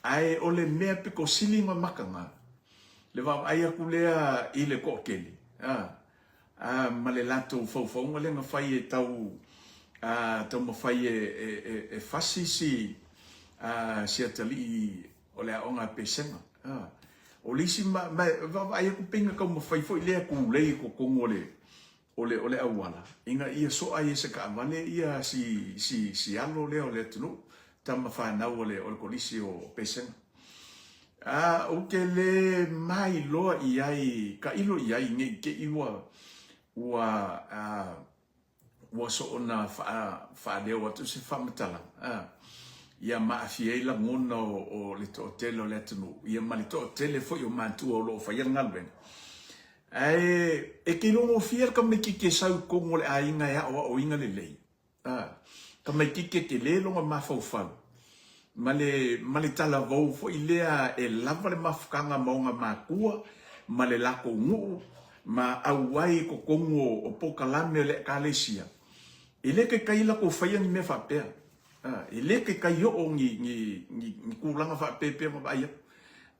Ae o le mea pito sili ona mataga, le vaavaai atu lea i le toatele, a, a, ma le latou faufauga lea na fai e tau, a, taumafai e, e, e, e fasi si, a, si atalii o le aoga a Pesega. A, o le isi ma, ma e vaavaai atu pei na taumafai foi lea tulei i totonu o le, o le, o le auala, ina ia soa ai e se taavale ia si, si, si alo lea o le atunuu, tama fanau o le, o le Kolisi o Pesega. A, ou te le mailoa i ai, tailo i ai ne i te i ua, ua, a, ua soona faa, faaleo atu se faamatalaga, a, ia ma aafia ai lagona o, o le toatele o le atunuu, ia ma le toatele foi o matua o lo o faia le galuega. Ae e te iloagofie le tamaititi e sau i totonu o le aiga e aoaoina lelei, a, tamaititi e tele lona mafaufau, ma le, ma le talavou foi lea e lava le mafutaga ma ona matua ma le latou nuu ma auai i totonu o, o polokalame o le Ekalesia, e le taitai latou faia ni mea faapea. E le taitai oo ni, ni, ni, ni tulaga faapea e pei ona vaai atu.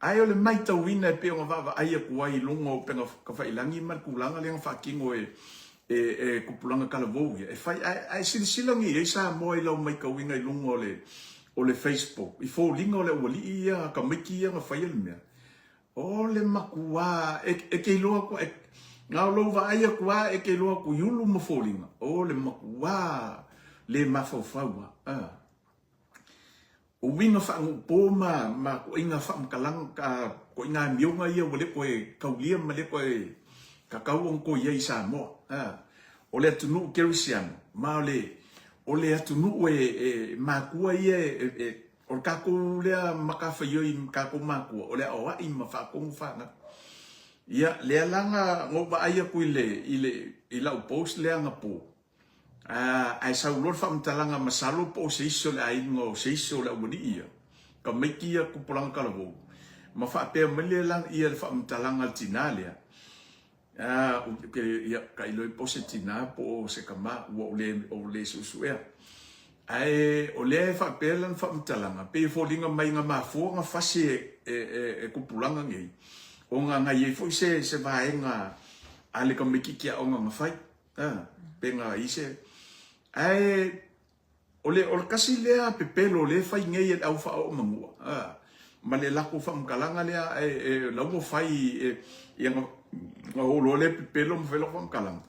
Ae o le maitauina e pei ona vaavaai atu ai i luga o upega tafailagi ma le tulaga lea na faatino e, e, e tupulaga talavou ia, e fai, ae, ae silasila nei i ai Samoa i lau maitauina i luga o le, o le Facebook, i foliga o le aualii ia, tamaiti ia na faia le mea. O le makuā, e, e te iloa atu, e, na o lou vaai atu lava e te iloa atu i ulu ma foliga, o le makuā le mafaufau lava. A. O uiga faanuupo ma, ma ituaiga faamatalaga, ka, ituaiga amioga ia ua le toe taulia ma le toe tatau ona toe i ai i Samoa. A. O le atunuu kerisiano, ma o le, o le atunuu e, e matua ia e, e, O le tatou lea matafaioi ma tatou matua, o le aoai ma faatonu fanau. Ia, lea la na ou vaai atu i le, i le, i lau post lea anapo, ae sau loa le faamatalaga masalo po o se isi o le aiga o se isi o le aualii ia, tamaiti ia tupulaga talavou, ma faapea mai lea la ia le faamatalaga a le tina lea, Ia, tailo po o se tina po o se tama, ua ou le, ou le suesuea. Ae o lea e faapea lana faamatalaga, pei e foliga mai na mafua ona fasi e, e, e, e tupulaga nei, ona na i ai foi se, se vaega a le tamaitiiti aoga na fai. A, pe na i se... Ae O le, o le tasi lea pepelo lea e fai nei e le au faaoo manua, a, ma le latou faamatalaga lea, e, e, la ua fai, e, ia na, na oo loa lea pepelo ma fai lau faamatalaga.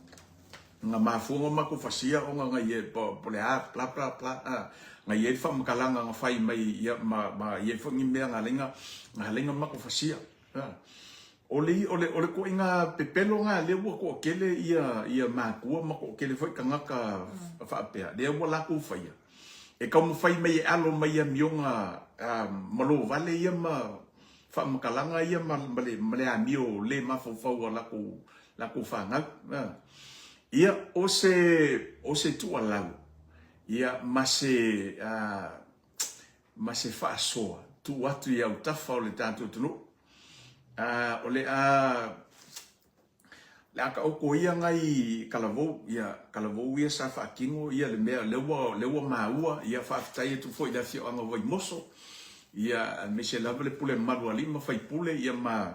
Na mafua ona matou fasia ona na i ai po o le a bla bla bla a, na i ai le faamatalaga na fai mai ia ma ma i ai foi ni mea na ala ai na na ala ai ona matou fasia a. O le o le o le ituaiga pepelo lena lea ua toatele ia ia matua ma toatele foi tagata faapea lea ua latou faia e taumafai mai e alo mai i amioga malo vale ia ma faamatalaga ia ma ma le ma le amio le mafaufau a latou latou fanau. Ia, o se, o se tuualalo, ia, ma se, ma se faasoa, tuu atu i autafa o le tatou atunuu. O le a, le a taoto ia nai talavou, ia, talavou ia sa faatino ia le mea, lea ua, lea ua maua, ia faafetai atu foi i le afioaga o Vaimoso, ia, aemaise lava le pule mamalu a alii ma faipule, ia ma,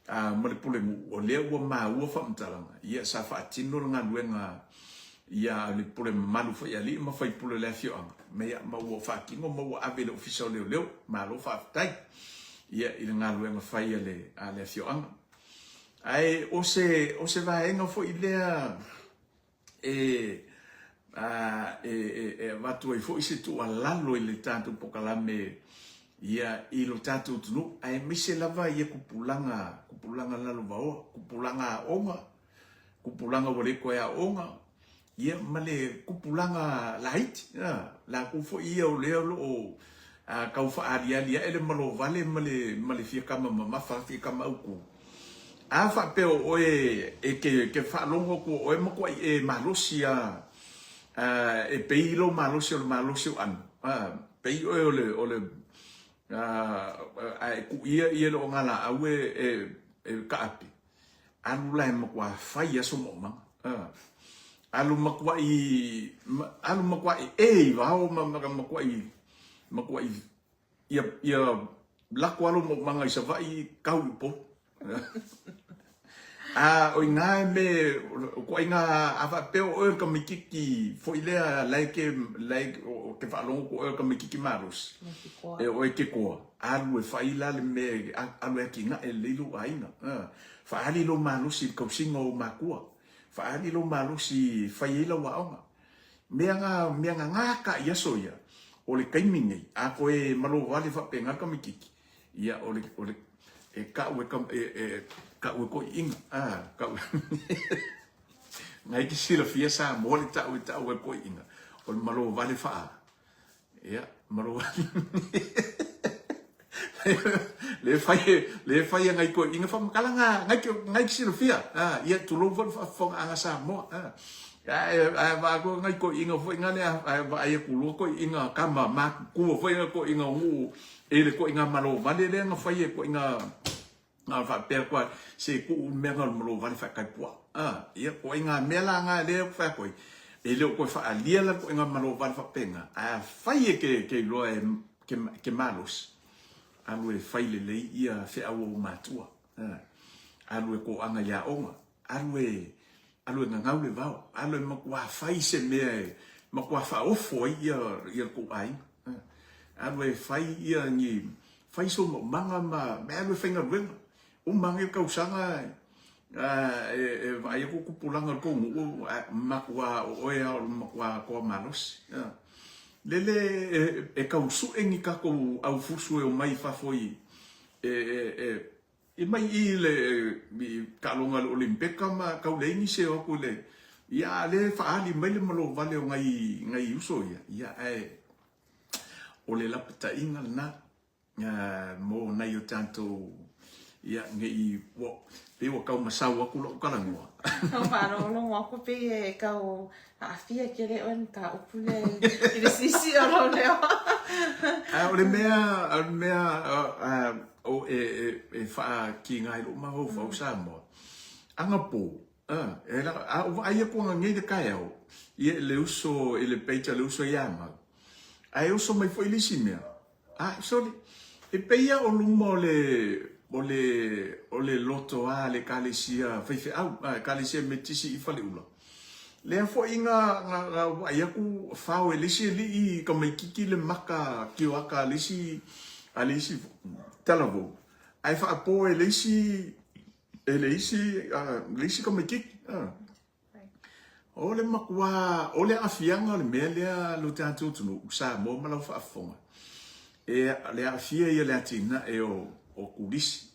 A ma le pulenuu, o lea ua maua faamatalaga, ia sa faatino le galuega ia a le pule mamalu foi a alii ma faipule o le afioaga, ma ia ma ua faatino ma ua ave i le Ofisa o Leoleo. Malo faafetai ia i le galuega fai a le a le afioaga. Ae o se o se vaega foi lea e e avatu ai foi se tuualalo i le tatou polokalame ia i lo tatou atunuu, aemaise lava ia tupulaga, tupulaga lalovaoa, tupulaga aoga, tupulaga ua le toe aoga, ia ma le tupulaga laiti, latou foi ia o lea o lo o tau faaaliali ae le malovale ma le ma le fia tama mamafa, fia tama autu. A faapea o oe e te, te faalogo atu o oe matuai e malosi a, a e pei lou malosi o le malosi o Anu, a pei oe o le, o le, a, a e kuʻia ia le ogalaau e, e, e kaape, alu la e matua fai a sou maumaga. A, alu matuai, alu matuai e i vao ma, ma, matuai, matuai Ia, ia lako lava lou maumaga i Savaii kau i Upolu. A o iina e me, o ituaiga, a faapea o oe o le tamaititi foi lea la e ke, la e, o ke faalogo atu o oe o le tamaititi malosi, e oe e ke toa, alu e fai la le mea, alu e atinae lelei lou aiga. Faaali lou malosi i le tausiga o ou matua. Faaali lou malosi e fai ai lau aoga. Mea nga, mea nga gata i aso ia, o le taimi nei, a koe malo vale faapena le tamaititi, ia o le, o le, e kau e, e, e kau e koiina, a, kau Ngai te silafia Samoa le tau e tau e koiina, o le malo vale faa, Ia, malo. Le fai le fai e ngai koiina faamatalaga ngai ke ngai ke silafia. Ah, ia tulou foi le faafofogaaga Samoa. Ah. Ae ae vaai atu ngai toeaiina foi na lea ae vaai atu loa toeaiina tama matutua foi na toeaiina o nuu i le toeaiina malo vale lea na fai e toeaiina Na faapea atu ai, se tuu le mea na o le malo vale faatali puaa. A, ia, ituaiga mea la na lea ou te fai atu ai, e le o toe faaalia la le ituaiga malo vale faapena, ae afai e te, te iloa e, ke, ke malosi, alu e fai lelei ia feau a ou matua. A, alu e toaga i aoga, alu e, alu e gagau le vao, alu e matua fai se mea e matua faaofo ai ia, ia le tou aiga. Alu e fai ia ni, fai sou maumaga ma, ma alu e faigaluega. Uma ane le tausaga e, e vaai atu tupulaga o le tou nuu, matua o oe lava o le matua toa malosi. Lele e, e tau sue ni tatou aufusu e omai i fafo i, e, e, e I mai i le i taaloga a le Olimpeka ma tau leai nisi e o atu i le ia a lea e faaali mai le malo vale o nai nai uso ia, ia ae o le lapataiga lena mo nai o tatou ia ne i ua pei ua tau masau atu lau talanoa. Tau faalogologo atu pei e tau aafia tele oe i le mataupu lea i le sisi o lou leo. Ae o le mea, o le mea o e, e, e faakiga ai lou mafaufau Samoa, anapo, e, a ou vaai atu ananei i le taeao, ia i le uso, i le page a le uso ia Mau, ae oso mai foi le isi mea, Ah, sole, e pei lava o luma o le, o le, o le loto a le Ekalesia faifeau, a, Ekalesia Metotisi i Faleula. Lea foi na, na, na vaai atu fao e le isi alii tamaititi le maka kioaka a le isi, a le isi talavou, ae faapo e le isi, e le isi, a, le isi tamaititi. A. O le matua, o le aafiaga o le mea lea lo tatou atunuu, Samoa ma lau faafofoga, e le aafia ia le atinae o, o turisi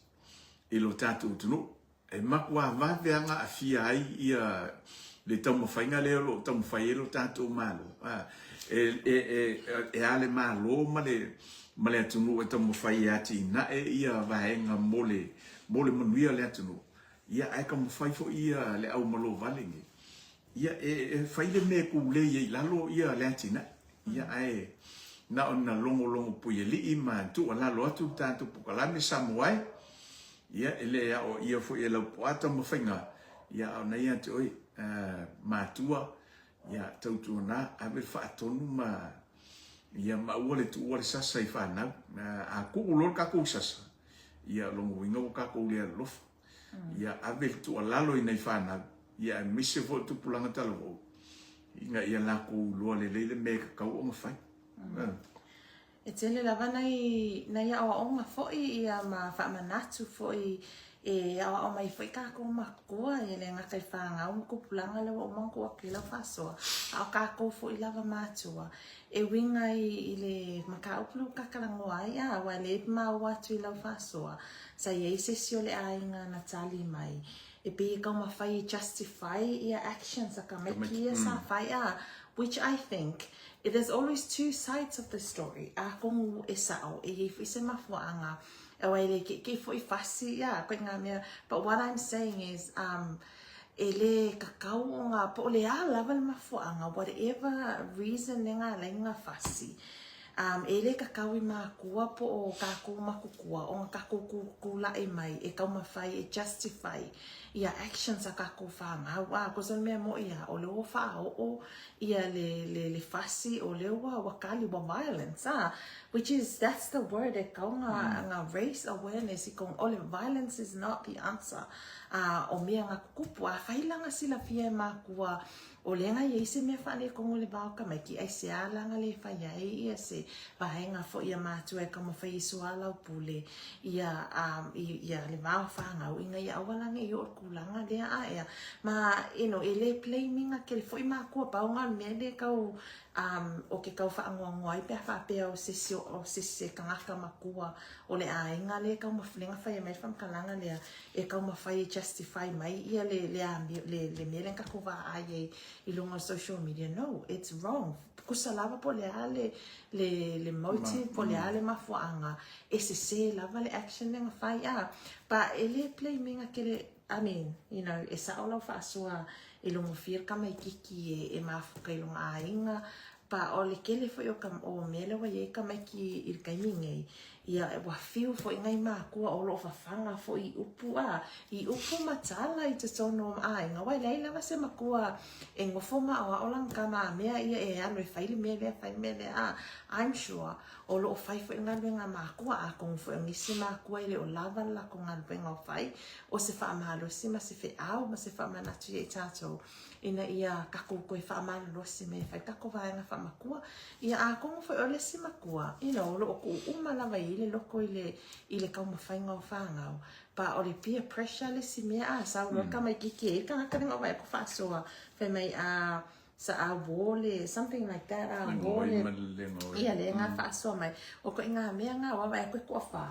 i lo tatou atunuu. E matua vave lava ona aafia ai ia le taumafaiga lea o lo o taumafai ai lo tatou Malo. E, e, e, e a le Malo ma le, ma le atunuu e taumafai e atinae ia vaega mo le, mo le manuia o le atunuu. Ia, ae taumafai foi ia le au malo vale nei, ia e, e fai le mea e tulei ai i lalo ia le atinae. Ia, ae na ona logologo puialii ma tuualalo atu le tatou polokalame Samoa e, ia, e le aoaia foi e Laupua Tamafaiga, ia, a o na ia te oe, matua, ia, tautuana, ave le faatonu ma, ia, ma aua le tuua le sasa i fanau. A tuu loa le tatou sasa, ia, lona uiga ua tatou le alolofa. Ia ave le tuualalo i nai fanau, ia aemaise foi o tupulaga talavou, ina ia latou iloa lelei le mea e tatau ona fai. E tele lava nai, nai aoaoga foi ia ma faamanatu foi e aoao mai foi kākou matua e le gata i fanau ma tupulaga lea ua uma ona tuu atu i lau faasoa, a o kākou foi lava matua e uiga i, i le mataupu lea ua tatalanoa ai, a, aua e le maua atu i lau faasoa sa i ai se isi o le aiga na tali mai e pei e taumafai e justify ia actions a tamaiti ia sa fai, a, which I think there's always two sides of the story, atonu e sao, e i ai foi se mafuaaga, aua e le keikei foi fasi, ia, koe ngā mea, but what I'm saying is, um, e le tatau ona, po o le a lava le mafuaaga, whatever reason le ngā lai ngā fasi, um, e le tatau i mākua po o kākou makutua ona kākou kūlāi mai e taumafai e justify ia actions a kākou whānau. A, cause o le mea moʻi a, o le ua whaaoo ia le, le, le fasi, o le ua, ua kali, ua violence, a, which is, that's the word e kau ngā, ngā raise awareness i kong, o le violence is not the answer. A, o mea ngā kukupu, a whai langa silafia e mākua, o le nga iai se mea faaletonu i le va o tamaiti, aisea laga le fai ai ia se vaega foi a matua e taumafai ai soalaupule ia ia le va o fanau ina ia aua la nei oo i le tulaga lea ae a ma you know e le blame ina tele foi makua pau na o le mea lea e tau o ke tau faanoanoa ai pe a faapea o se isi o se se tagata matua o le aiga lea e taumafai lea na faia mai le faamatalaga lea e taumafai e justify mai ia le le amio le le mea lea na tatou vaai ai i luga o social media no it's wrong tusa lava po o le a le le le motive po o le a le mafuaaga e sese lava le action lea na fai a but e le blame ina kele I mean you know e sao lau faasoa e logofia le tamaititi e e mafuta i lona aiga but o le tele foi o ka o mea lea ua i ai tamaiti i le taimi nei Ia, ua whiu foi ngai mākua o loo fafaga foi i upu, a, i upu ma tala i totonu o aiga, aua e leai lava se makua e nofo ma aoao lana tama a mea ia e alu e fai le mea lea, fai le mea lea, a, I'm sure o loo fai foi le galuega a mākua, atonu foi o nisi mākua e le o lava le latou galuega o fai, o se faamalosi ma se feau ma se faamanatu ia i tatou. ina ia takou toe faamalolosi mai e fai takou vaega faamakua. Ia atonu foi o le isi makua, you know, o lo o tuu uma lava i ai le loko i le, i le taumafaiga o fanau. But o le peer pressure le isi mea, a sau loa le tamaititi e i ai le tagata lea na ou vaai atu faasoa, fai mai, a, sa a uō le, something like that, a uō le, ia le nga faasoa mai. O koʻiga mea nga ua vaai atu e toafa,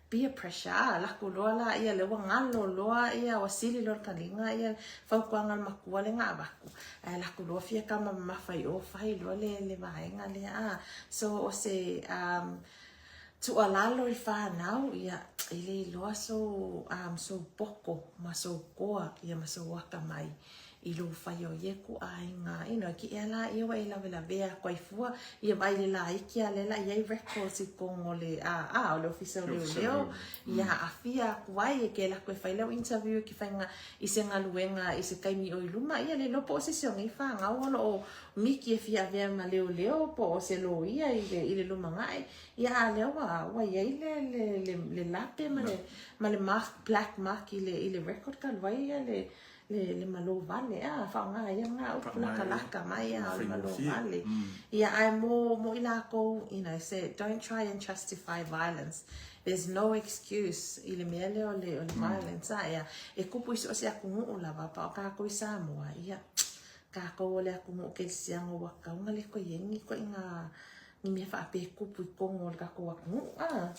peer pressure, a alu atu loa la ia lea ua galo loa ia ua sili loa le taliga ia fautuaga a le matua lea na avatu ae alu atu loa fia tama mamafa i o fai loa le le vaega lea a so o se um, tuualalo i fanau ia e le iloa sou um, sou poto ma sou toa ia ma sou atamai i lou fai o ia ituaiga, you know, ki ea la ia ua e lawelavea atu ai fua, ia vaai i le laiki a lea la i ai records i totonu o le, a, a, o le ofisa o leoleo, ia aafia atu ai, e ke alu atu e fai lau interview e ke faiga i se galuega i se taimi o i luma, ia le iloa po o se isi o nei fanau o lo o miki e fia avea ma leoleo po o se loia i le, i le lumanai, ia a lea ua, ua i ai le, le, le, le lape ma le, ma le mark, black mark i le, i le record talu ai ia le, le, le malo vale, a, faaaoga ia ngā upu lakalaka mai a, o le malo vale. Ia, ae mō, mō i lākou, you know, se, don't try and justify violence. There's no excuse i le mea lea o le, o le violence, a, ea, e kupu i so o se atunuu lava, pa o kākou i Samoa, ia, kākou o le atunuu kerisiano ua tatau ona le toe i ai ni ituaiga ni mea faapea e tupu i totonu o le tatou atunuu a.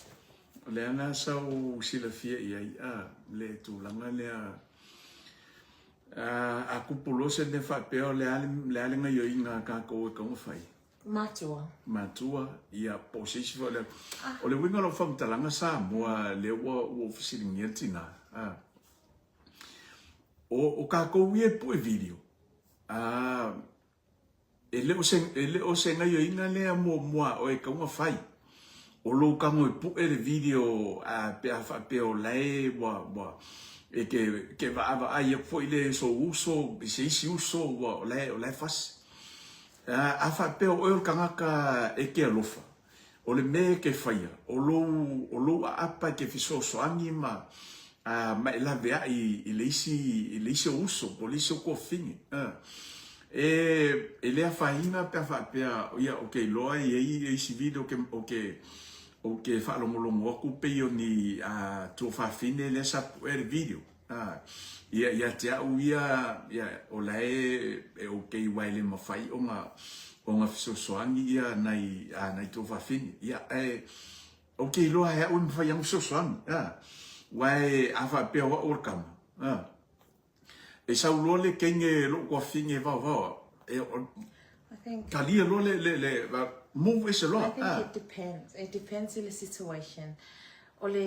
O le a la sau silafia i ai a le tulaga lea a, a tupu loa se mea faapea o le a le a le gaioiga a tatou e tatau ona fai? Matua. Matua, ia po o se isi foi o le O le uiga o lau faamatalaga Samoa lea ua ua ou fesiligia le tina a. O, o tatou ia e pue video, a, e le o se, e le o se gaioiga lea muamua a oe e tatau ona fai. O lou tago e pue le video a, pe a faapea o la e ua, ua, e ke, ke vaavaai atu foi le sou uso i se isi uso ua, o la e, o la e fasi. A, a faapea o oe o le tagata e te alofa, O le mea e ke faia, o lou, o lou aapa e ke fesoasoani ma, a, ma e laveai i le isi, i le isi ou uso, po o le isi ou tuafafine. A. E, e le afaina pe a faapea, ia, ou te iloa e i ai isi video ou te, ou te, ou te faalogologo atu pei o ni, a, tuafafine lea sa puea le video. A, ia, ia te au ia, ia, o la e, e okay aua e le mafai ona, ona fesoasoani ia nai, a, nai tuafafine. Ia, ae, ou te iloa e au e mafai ona fesoasoani, a, aua e, a faapea o au o le tama, a, e sau loa le teine lou tuafafine e vaovao au, e, o, I think talia loa le, le, le, move ese loa, I think a. it depends. It depends i le situation. O le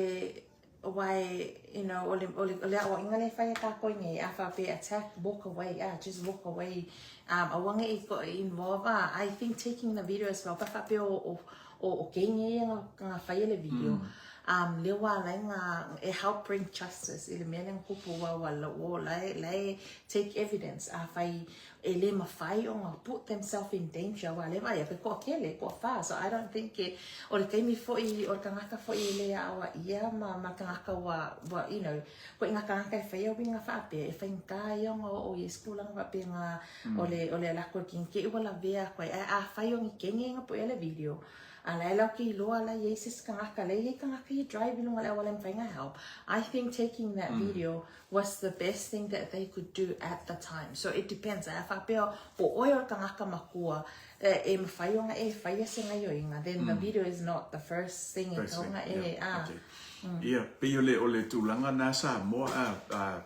Aua e, you know, o le, o le, o le aoaiga lea e fai e kākou i nei, a faapea attack, walk away, ah, just walk away, um, aua ne i involve, ah, I think taking the video as well, pe a faapea o, o, o, o teine ia na, na faia le video, um, lea ua ala ai na, e help bring justice i le mea lea na tupu, ua, ua, ua, la e, la e take evidence, afai e le mafai ona put themself in danger aua lea e vaai atu e toatele, e toafa so I don't think e, o le taimi foi o le tagata foi e le aoaia ma, ma le tagata ua, ua you know, koe ngā tagata e faia uiga faapea e faigata ia ona oo i isi tulaga faapena o le, o le ala atu o le kini te i ua lavea atu ai. Ae afai o ni kene ia na puea le video, a la e latou te iloa la e i ai se isi tagata, la e i ai tagata ia e drive i luga o le auala e mafai ona help. I think taking that video was the best thing that they could do at the time. So it depends. A faapea o oe o le tagata makua e mafai ona e faia se gaioiga, then the video is not the first thing e First thing, tatau ona e, yeah, a. okay. Ia, pei o le, o le tulaga na Samoa, a, a,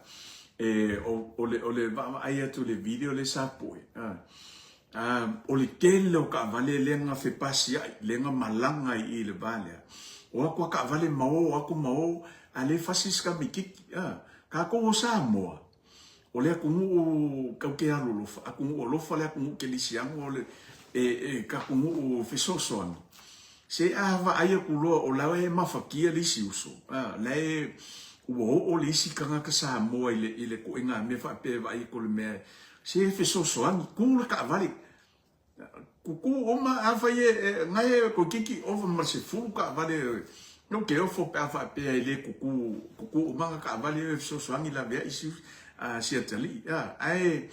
e, o, o le, o le vaavaai atu i le video lea sa pue, a, A, o le tele o taavale lea na fepasiai, lea na malaga i i le va lea. O atu a taavale ma o atu ma o, a le fasi se tamaititi. A, tatou o Samoa, o le atunuu tau te alolofa, atunuu alofa le atunuu kelisiano, o le, e, e, ka atunuu fesoasoani. Se a vaai atu loa o la e mafatia le isi uso, a, la e ua oo le isi tagata Samoa i le, i le ituaiga mea faapea e vaai atu i le mea Se fesoasoani, ku le taavale. Kuku uma afai e, e ngae toeitiiti ova ma le 10 taavale ou te ofo pe a faapea e le kuku, kuku uma nga taavale e fesoasoani laveai si, a, si atalii. A, ae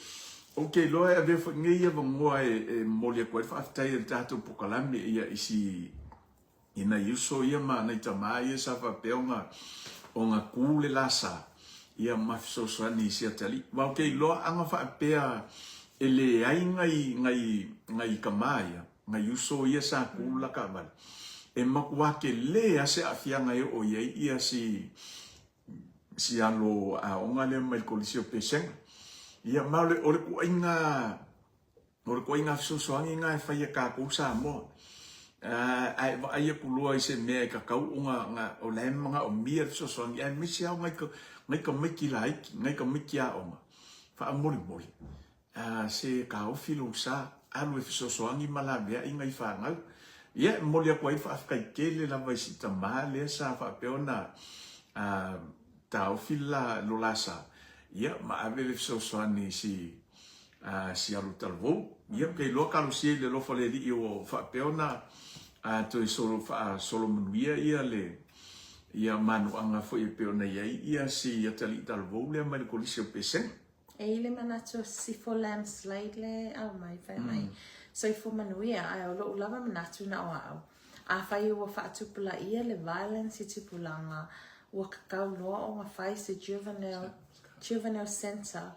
ou te iloa e avea foi nei avanoa e, e momoli atu ai le faafetai a le tatou pokalame ia i si I nai uso ia ma nai tamā ia sa faapea ona ona kū le la sa, ia ma fesoasoani i si atalii. Aua ou te iloa ana faapea e leai nai nai nai tamā ia, nai uso ia sa kū le la taavale, e matua tele lava se aafiaga e oo i ai ia si si alo aoga lea mai le Kolisi o Pesega. Ia ma o le o le ituaiga O le ituaiga fesoasoani lena e fai e tatou Samoa. Ae vaai atu loa i se mea e tatau ona, o la e manaomia le fesoasoani, aemaise lava o nai tamaiti laiti, nai tamaiti aoga, faamolemole, se taofi lou sa, alu e fesoasoani ma laveai nai fanau. Ia, e momoli atu ai le faafetai tele lava i si tama lea sa faapea ona taofi lo la sa, ia, ma ave le fesoasoani i si a si alu talavou. Ia, ou te iloa talosia i le alofa o le Alii ua faapea ona a toe solo faasolo manuia ia le ia manuaga foi e pei ona i ai ia si atalii talavou lea mai le Kolisi o Pesega. E i le manatu o Sifo Landslide le aumai fai mai. Soifua manuia, ae o lo'u lava manatu na o a'u. Afai ua faatupulaia le violence i tupulaga, ua tatau loa ona fai se juvenile, juvenile centre.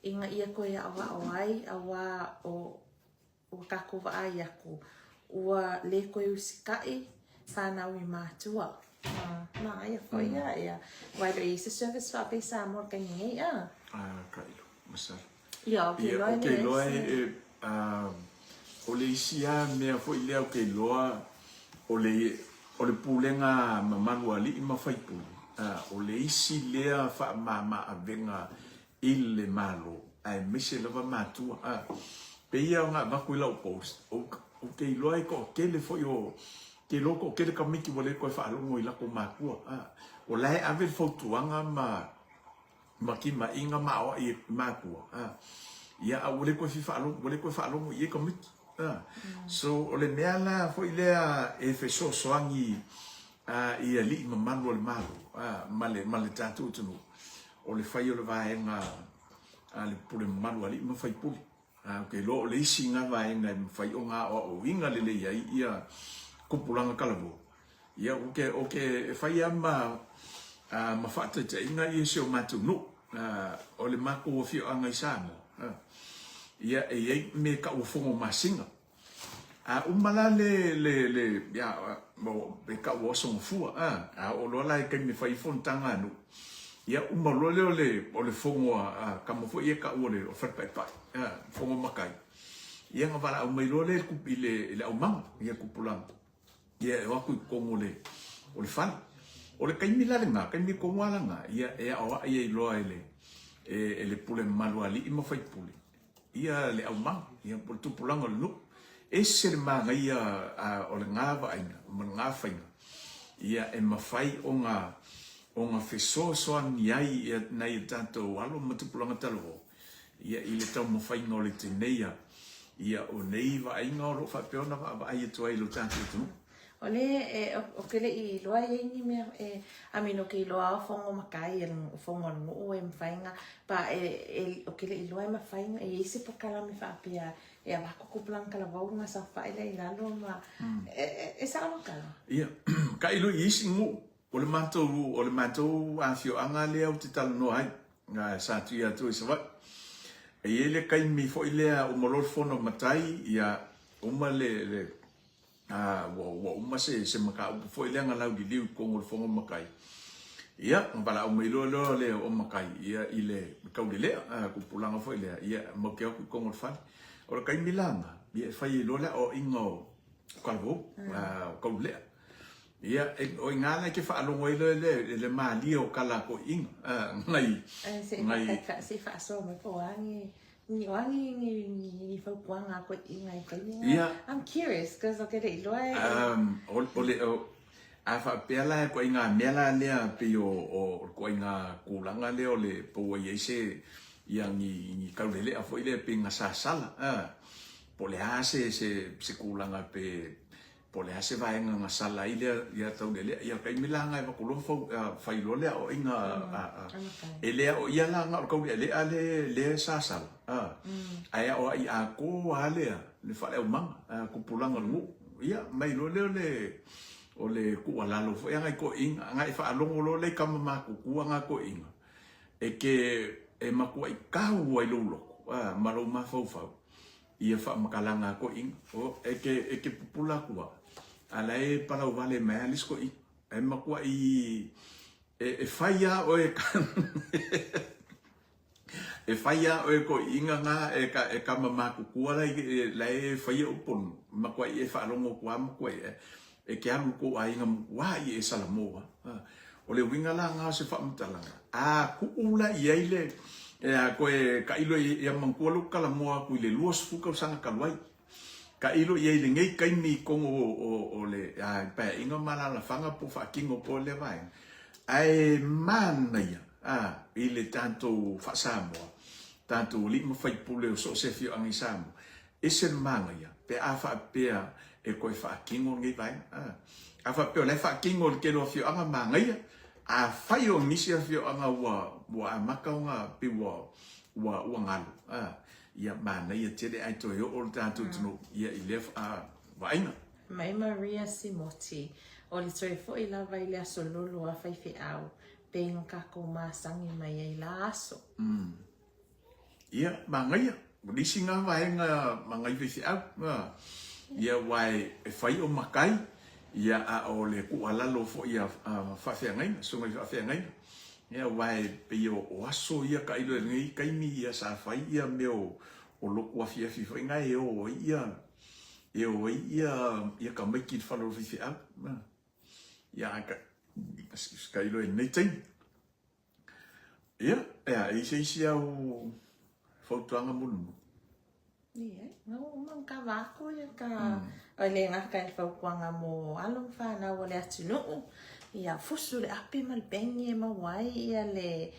Ina ia toe aʻoaʻo ai, auā o ua kākou vaai aku, ua lē toe usikaʻi whānau i mātua. Manaia foi ia, ia. Aua e le o i ai se service faapea i Samoa i le taimi nei, a? A, ka ilo, masalo. Ia, ou te iloa e leai se. Ou te iloa e, o le isi lava mea foi lea ou te iloa, o le, o le pulega mamalu a alii ma faipule, o le isi lea faamama-avega i le Malo, aemaise lava matua. A, pei ia ona avatu i lau post, ou, ou te iloa e toatele foi o, te iloa toatele tamaiti ua le toe faalogo i latou matua. A, o la e ave le fautuaga ma, ma timaiga ma aoai e matua, a, ia, a ua le toe fia faalogo, ua le toe faalogo i ai tamaiti. A, so o le mea la foi lea e fesoasoani a, i alii mamalu o le Malo, a, ma le, ma le tatou atunuu, O le fai o le vaega a le pule mamalu a alii ma faipule. A, ou te iloa o le isi na vaega e mafai ona aoaoina lelei ai ia tupulaga talavou. Ia, ou te, ou te, e fai lava ma, a, ma faataitaiga ia si o matou nuu, a, o le matou afioaga i Samoa, a, ia, e i ai mea e tau o fono masina. A uma la le, le, le, ia, e tau o aso gafua, a, a oo loa la i taimi e fai ai fonotaga a nuu, ia uma loa lea o le, o le fono a, a tama foi ia e tau o le Falepaepae, a, fono a matai, ia ona valaau mai loa lea i le, i le aumaga, ia le tupulaga, ia e o atu i totonu o le, o le fale. O le taimi la lena, taimi tonu lava lena, ia e aoai ai loa e le, e le pule mamalu a alii ma faipule, ia le aumaga, ia po o le tupulaga o le nuu. Ese le manaia o lena vaaiga ma lena faiga, ia e mafai ona ona fesoasoani ai ia nai o tatou alo ma tupulaga talavou, ia i le taumafaiga o le teneia ia o nei vaaiga o lo o faapea ona vaavaai atu ai i lo tatou atunuu. O le e o ke le i iloa e i ai ni mea e I mean o ke iloa o fono makai e fono a le nuu e mafai ona pa e e o ke le iloa e mafai ona e i ai se polokalame faapea e avatu tupulaga talavou na saofai lea i lalo ma e e sao lau tala? Ia, tailo i isi nuu, o le matou o le matou afioaga lea ou te talanoa ai, sa tuia atu i Savaii. E i ai le taimi foi lea uma loa le fono a matai, ia uma le le A, ua, ua uma se, se mataupu foi lea na lauliliu i totonu o le Fono Matai. Ia, na valaau mai loa lea le o Matai, ia, i le Taulelea, a, tupulaga foi lea, ia, matou te o atu i totonu o le fale. O le taimi la lena, ia, e fai ai loa le aoaiga o Talavou, a, o Taulelea. Ia, e, o i ina la e te faalogo ai loa le, le malie o tala a toeaiina, a, nai, Se i nai. Se i faasoa mai po o a ni Ni o a ni ni ni fautuaga a toeaiina i taimi na? Ia. I'm curious cause ou te le iloa e. Um, o, o le, o, a faapea la e ituaiga mea la lea pei o, o ituaiga tulaga lea o le po ua i ai se ia ni, ni taulelea foi lea pei na sasala, a, po o le a se, se, se tulaga pe, Po o le a se vaega na sala ai lea ia Taulelea, ia taimi la na e avatu loa fau, fai loa le aoaiga a, a, e le aoaia la na o le Taulealea le, le sa sala, a, ae aoai atoa lava lea, le faaleaumaga, a, tupulaga o le nuu. Ia, mai loa lea o le, o le tuualalo foi a nai toeaiina, na e faalogo loa lea i tama matutua na toeaiina, e te, e matuai tau ai lou loto, a, ma lou mafaufau, Ia faamatalaga a toeaiina. O, e te, e te pupula atu lava, a la e palauvale mai lava le isi toeaina. E matuai, e, e fai lava oe e fai lava oe toeaiina na e, ka, e tama matutua la e, la e faia upu, matuai e faalogo atu lava matuai e, E te alu i kou aiga matua i e Salamoa. O le uiga la na o se faamatalaga, a kuu la i ai le, e a koe tailo ia manatua lou talamoa atu i le 20 tausaga talu ai. Tailo i ai i lenei taimi i totonu o, o, o le a, paeaiga ma alaalafaga po o faatino po lea vaega. Ae manaia a, i le tatou faa-Samoa, tatou alii ma faipule o so o se afioaga i Samoa, Ese le manaia pe a faapea e toe faatino lenei vaega. A faapea o la e faatino e le tele o afioaga, manaia. Afai o nisi afioaga ua ua amata ona pei ua ua ua galo, ia manaia tele ae toe oo le tatou atunuu ia i lea vaaiga. Mai Maria Simoti, o le toe foi lava i le aso lolo a faifeau, pei na tatou masani mai ai la aso. Ia, manaia, o le isi na vaega ma nai faifeau, ia, aua e fai o matai, ia, a o le tuualalo foi a faafeagaiga, susuga i faafeagaiga, ia, aua e pei o aso ia tailo i lenei taimi, ia, sa fai ia mea o lotu afiafi foi na e o ai ia, e o ai ia, ia tamaiti i le fale o le faifeau, ia, ae tailo i lenei taimi. Ia, e a, e i se isi au fautuaga mulimuli? Ia, na ua uma ona kava aku ia ka o le gata i le fautuaga mo alo ma fanau o le atunuu. Ia fusu le api ma le peni e maua ai ia le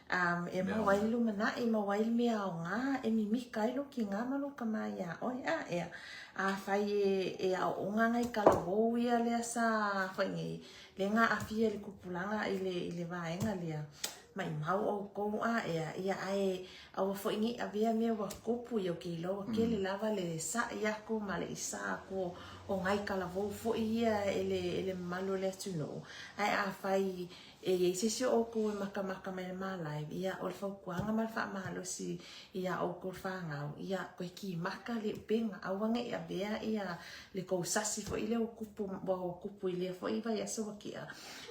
um, e maua ai le lumanai, maua ai le mea aoga e mimika ai lou tiga ma lou tama iā oe. A ea, afai e, e aooga nai talavou ia lea sa fai nei, Le ga aafia i le tupulaga i le, i le vaega lea, maimau outou a ea, ia ae aua foi nei avea mea ua tupu, ia ou te iloa ua tele lava le sa'i atu ma le isa atu o, o nai talavou foi ia e le, e le mamalu o le atunuu. Ae afai e i ai se isi o outou e matamata mai i le ma live, ia o le fautuaga ma le faamalosi iā outou fanau, ia toe kimaka le upega, aua ne i avea ia le tou sasi foi lea ua tupu, ua tupu i lea foi vaiaso ua tea,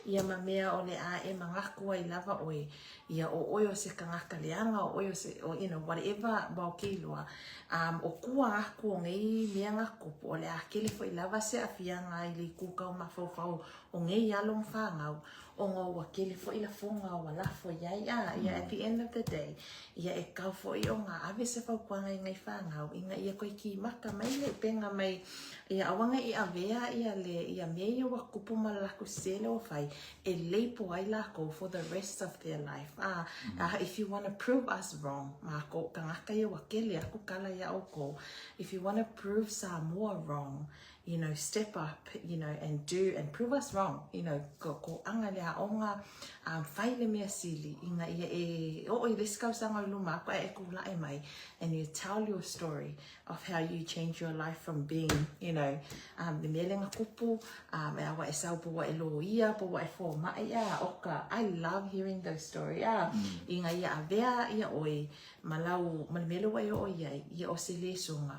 ia ma mea o le a e manatu ai lava oe, ia o oe o se tagata leaga, o oe o se, o, you know, whatever, aua ou te iloa, um, o tua atu o nei mea na tupu, o le a tele foi lava se aafiaga i le itu tau mafaufau o nei alo ma fanau, ona ua tele foi lafoga ua lafo i ai, a, ia, at the end of the day, ia e tatau foi ona ave se fautuaga i nai fanau ina ia toe kimaka mai le upega mai, ia aua ne i avea ia le, ia mea ia ua tupu ma le latou sese lea ua fai, e label ai lakou for the rest of their life, a, a, if you wanna prove us wrong, makou o tagata ia ua kele aku kala iā ʻoukou, if you wanna prove Samoa wrong, you know, step up, you know, and do and prove us wrong, you know, ko, ko anga le aoga, um, fai le mea sili, ina ia e oo i le isi tausaga i luma aku ae e kulae mai, and you tell your story of how you change your life from being, you know, um, le mea lea na kupu, um, e aua e sau po ua e loia, po ua e fōmaʻi, a, oka, I love hearing those story, a, mm. ina ia avea ia oe, ma lau, ma le mea lea ua e oo i ai, ia o se lesoga,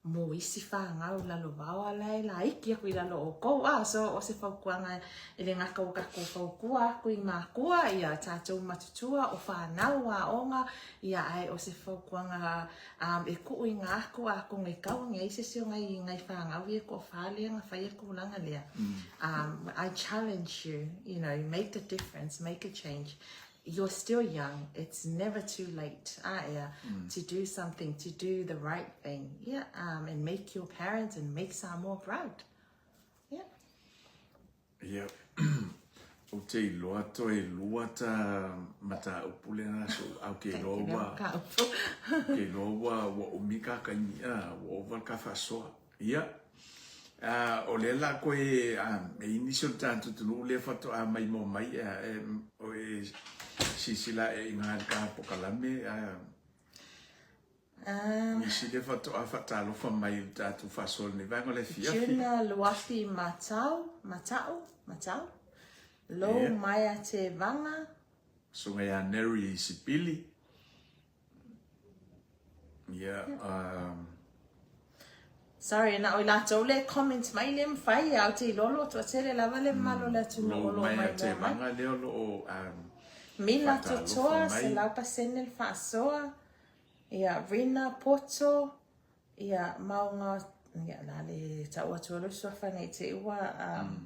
mo isi fanau lalo vao ala e laiki aku i lalo o kou a so o se fautuaga e le gata ua tatou fautua aku i makua ia tatou matutua o fanau aoga ia ae o se fautuaga um, e kuuina aku atonu e tau ane ai se isi o nai nai fanau ia e toafa lea na faia tulaga lea um, I challenge you, you know, make a difference, make a change. You're still young, it's never too late ah, yeah, mm. to do something, to do the right thing, yeah, um, and make your parents and make Samoa proud. Yeah. Yeah. Ou te iloa toe lua ta mataupu lea na so au ke iloa ua ke iloa ua ua umi ka kaimi a ua ova ka faasoa. Ia, a, o lea la koe, a, e i nisi o le tatou atunuu lea faatoa maimoa mai, a, e, o e silasila ae i ina i le ka pokalame, a, nisi lea faatoa faatalofa mai i le tatou faasoa i lenei vaega o le afiafi. Juna Luafi Matau, Matau, Matau, Lou Maia Te Vanga. Susuga ia Neri Sipili. Ia, um... Sorry, na o i latou le comment mai le mawhai, a o te iloa lo toatele lava le mamalu o le atunuu o lo o mai moa mai. Vanga lea o lo o um, Mila Totoa, 100% le faasoa. Ia, Rina Poto, Ia, maunga, ia, na le tau atu o lou suafa nei te i ua um,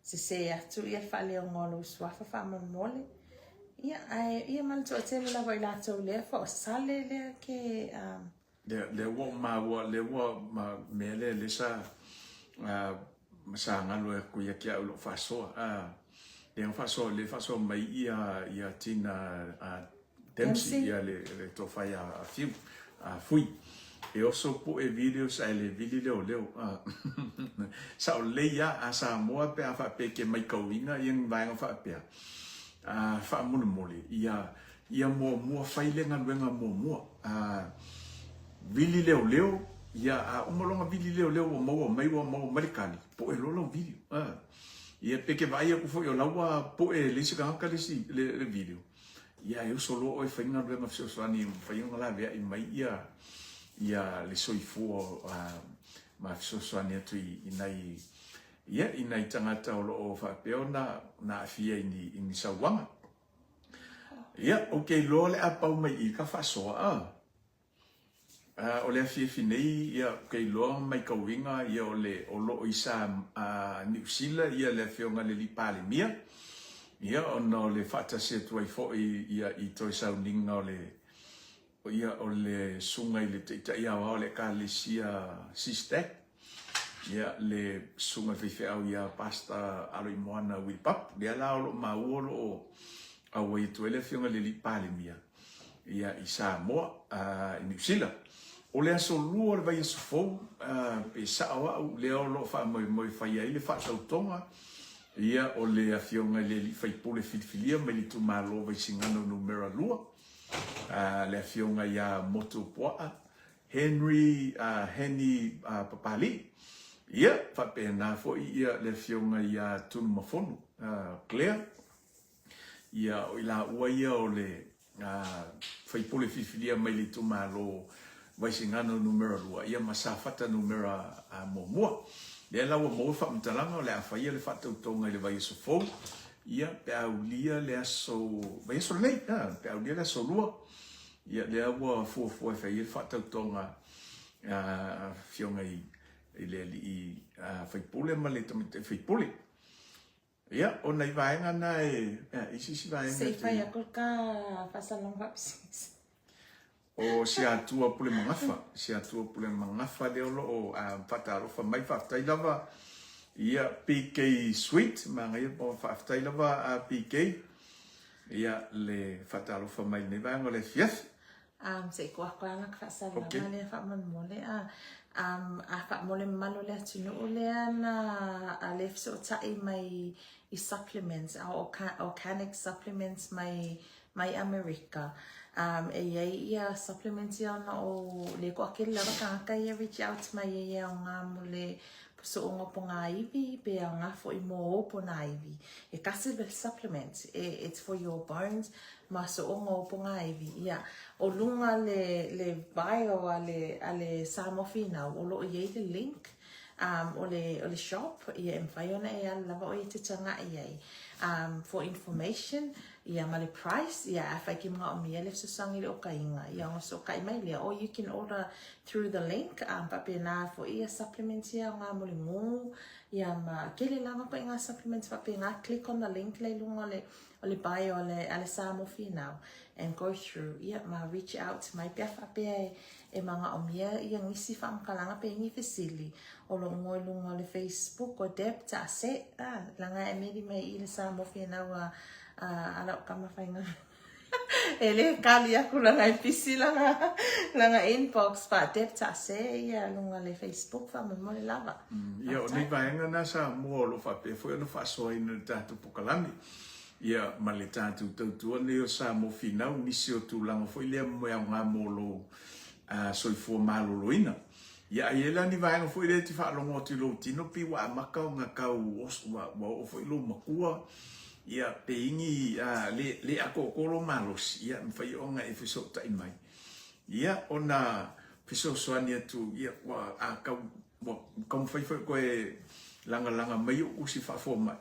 sesē atu ia le faaleoga o lou suafa faamolemole. Ia, ae, ia ma le toatele lava i latou lea fa o sale lea ke um, Lea, lea ua maua, lea ua ma, mea lea lea sa, uh, sa galo aku ia te au i lou faasoa. Uh, lea na faasoa, lea faasoa mai ia, ia Tina uh, Dempsey, ia le, le tofa ia a Fiu, a Fui. E oso poe videos ae le vili leoleo. Uh, sao lelei lava a Samoa pe a faapea e te maitauina ia ni vaega faapea. Uh, faamolemole, ia, ia muamua fai le galuega muamua. Uh, vili leoleo, ia a uma loa ona vili leoleo ua maua mai, ua maua mai le tali, poe loa lau video. Uh, ia pe ke vaai aku foi o la ua poe e le isi tagata le isi le, le video. Ia, e uso loa oe e fai galuega fesoasoani e mafai ona laveai mai ia ia le soifua ma fesoasoani atu i nai ia i nai tagata o lo o faapea ona na aafia i ni i ni sauaga. Ia, ou te iloa o le a pau mai i i ka faasoa a. O le afiafi nei, ia, ou te iloa ma matauina, ia, o le, o lo o i Sa, Niu Sila, ia, le Afioga i le Alii Palemia, ia, ona o le faatasi atu ai foi, ia, i toe sauniga o le, ia, o le Susuga i le Taitai Aoao o le Ekalesia SISTAC, ia, le Susuga i le Faifeau ia Pastor Aloimoana Willie Papu, lea la o lo o maua o lo o auai atu ai le Afioga i le Alii Palemia, ia, i Samoa, i Niu Sila. O le aso Lua o le vaiaso fou, pe sao au, lea o lo o faamoemoe e fai ai le faatautoga, ia, o le Afioga i le Alii Faipule filifilia mai le itumalo o Vaisigano Numera 2, le Afioga ia Motuopuaa Henry Heni Papalii, ia, faapena foi ia le Afioga ia Tunumafono Claire, Ia, o i laua ia o le faipule filifilia mai le itumalo Vaisigano numera 2, ia ma Safata numera 1. Lea la ua maua faamatalaga o le a faia le faatautoga i le vaiaso fou, ia, pe a aulia le aso, vaiaso lenei, a, pe a aulia le aso Lua, ia, lea ua fuafua e fai ai le faatautoga a Afioga i le alii faipule ma le tamaitai faipule. Ia, o nai vaega na e, i se isi vaega. Se i fai aku ka faasalalauga faapisinisi. O si Atua Pule Magafa, si Atua Pule Magafa lea o lo o faatalofa mai, faafetai lava ia PK Sweet, manaia po faafetai lava a PK, ia le faatalofa mai lenei vaega o le afiafi. Um, se i ko aku ala ka faasalalauga okay. lea faamolemole a um, a faamole mamalu le atunuu lea na a le fesootai mai i supplements a organic supplements mai mai Amerika. Um, e iai ia supplements ia ona o le toatele lava tagata ia reach out mai e ia o ngā mo le soonga po ngā iwi, pe a ngā foi mo o po ngā iwi. E kasi le supplement, e, it's for your bones, ma soonga o po ngā iwi. Ia, o lunga le, le bio a le, a le Samoa Finau, o loo iai le link, um, o le, o le shop, ia e mawhai ona e ala lava o ia te tanga i ai. Um, for information, ia ma le price, ia afai ke manaomia le fesoasoani i le okaina, ia ona fesootai mai lea, or you can order through the link, um, faapena foi ia supplements ia aoga mo le gugu, ia ma tele lava koe ngā supplements faapena, click on the link la i luga o le, o le bio a le, a le Samoa Finau and go through, ia ma reach out mai pea faapea e, e manaomia ia nisi faamatalaga pe ni fesili o lo o i luga o le Facebook o Deb Ta'ase, ah, laga e meli mai i le Samoa Finau a, a, a lau tama faigaluega. E le kali aku laga e pisi laga, laga inbox pa Deb Ta'ase ia luga le Facebook faamolemole lava. Mm, ia, o nei vaega na Samoa o lo o faapea foi ona faasoaina i le tatou pokalame. Ia, ma le tatou tautua nei o Samoa Finau, nisi o tulaga foi lea e aoga mo lou soifua maloloina. Ia, a i ai la ni vaega foi lea e te faalogo atu i lou tino pei ua amata ona tau ua, ua oo foi lou matua, ia, pe i ni le, le atoatoa lou malosi, ia, mafai ona e fesootai mai. Ia, ona fesoasoani atu, ia, ua, a tau, ua taumafai foi e toe lagalaga mai ou tusi faafomai,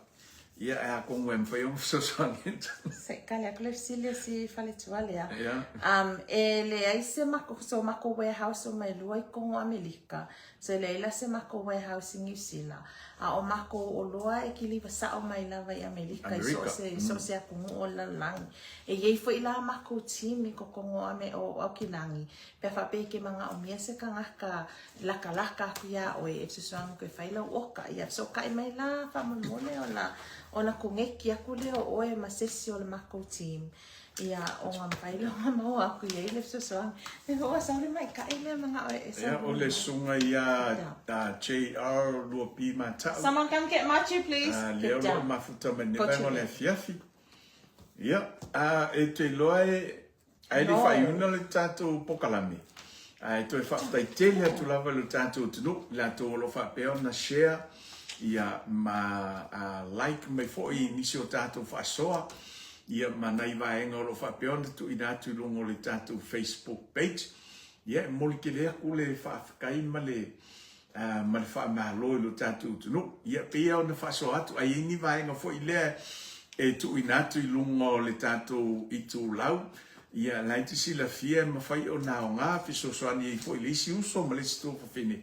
ia, ae atonu e mafai ona fesoasoani atu. Se i kali aku le fesili a si faletua lea. Ia. Um, e leai se mako, so makou warehouse o mai lua i Kongo Amelika. So e leai la se makou warehouse i Niu Sila. A o makou oloa e kiliva sao mai lava i Amelika, i so o se, so o se atunuu o le lalolagi. E iai foi la makou team i ko Kongo Ame, o Aukilagi, pe a faapea e ke manaomia se tagata lakalaka aku iā ʻoe e fesoasoani aku e fai lau oka, ia fesootaʻi mai la faamolemole ona ona koneki aku lea o ʻoe ma se isi o le makou team. Ia ona mafai lea ona maua aku i ai le fesoasoani. E ua sau le maikaʻi lea manaʻo e sau. Ia, o le susuga ia JR Luapi Mata'u. Someone come get Matiu please. Lea o lo o mafuta mai nei vaega o le afiafi. Ia, e te iloa e Ae le faaiuna le tatou pokalame, ae toe faafetai tele atu lava i lo tatou atunuu, i latou o lo o faapea ona share ia ma like mai foi i nisi o tatou faasoa. ia ma nai vaega o lo o faapea ona tuuina atu i luga o le tatou Facebook page. Ia, e momoli tele atu le faafetai ma le ma le faamalo i lo tatou atunuu. Ia, pei lava ona faasoa atu, a i ai ni vaega foi lea e tuuina atu i luga o le tatou itulau, ia, la e te silafia e mafai ona aoga fesoasoani ai foi i le isi uso ma le isi tuafafine,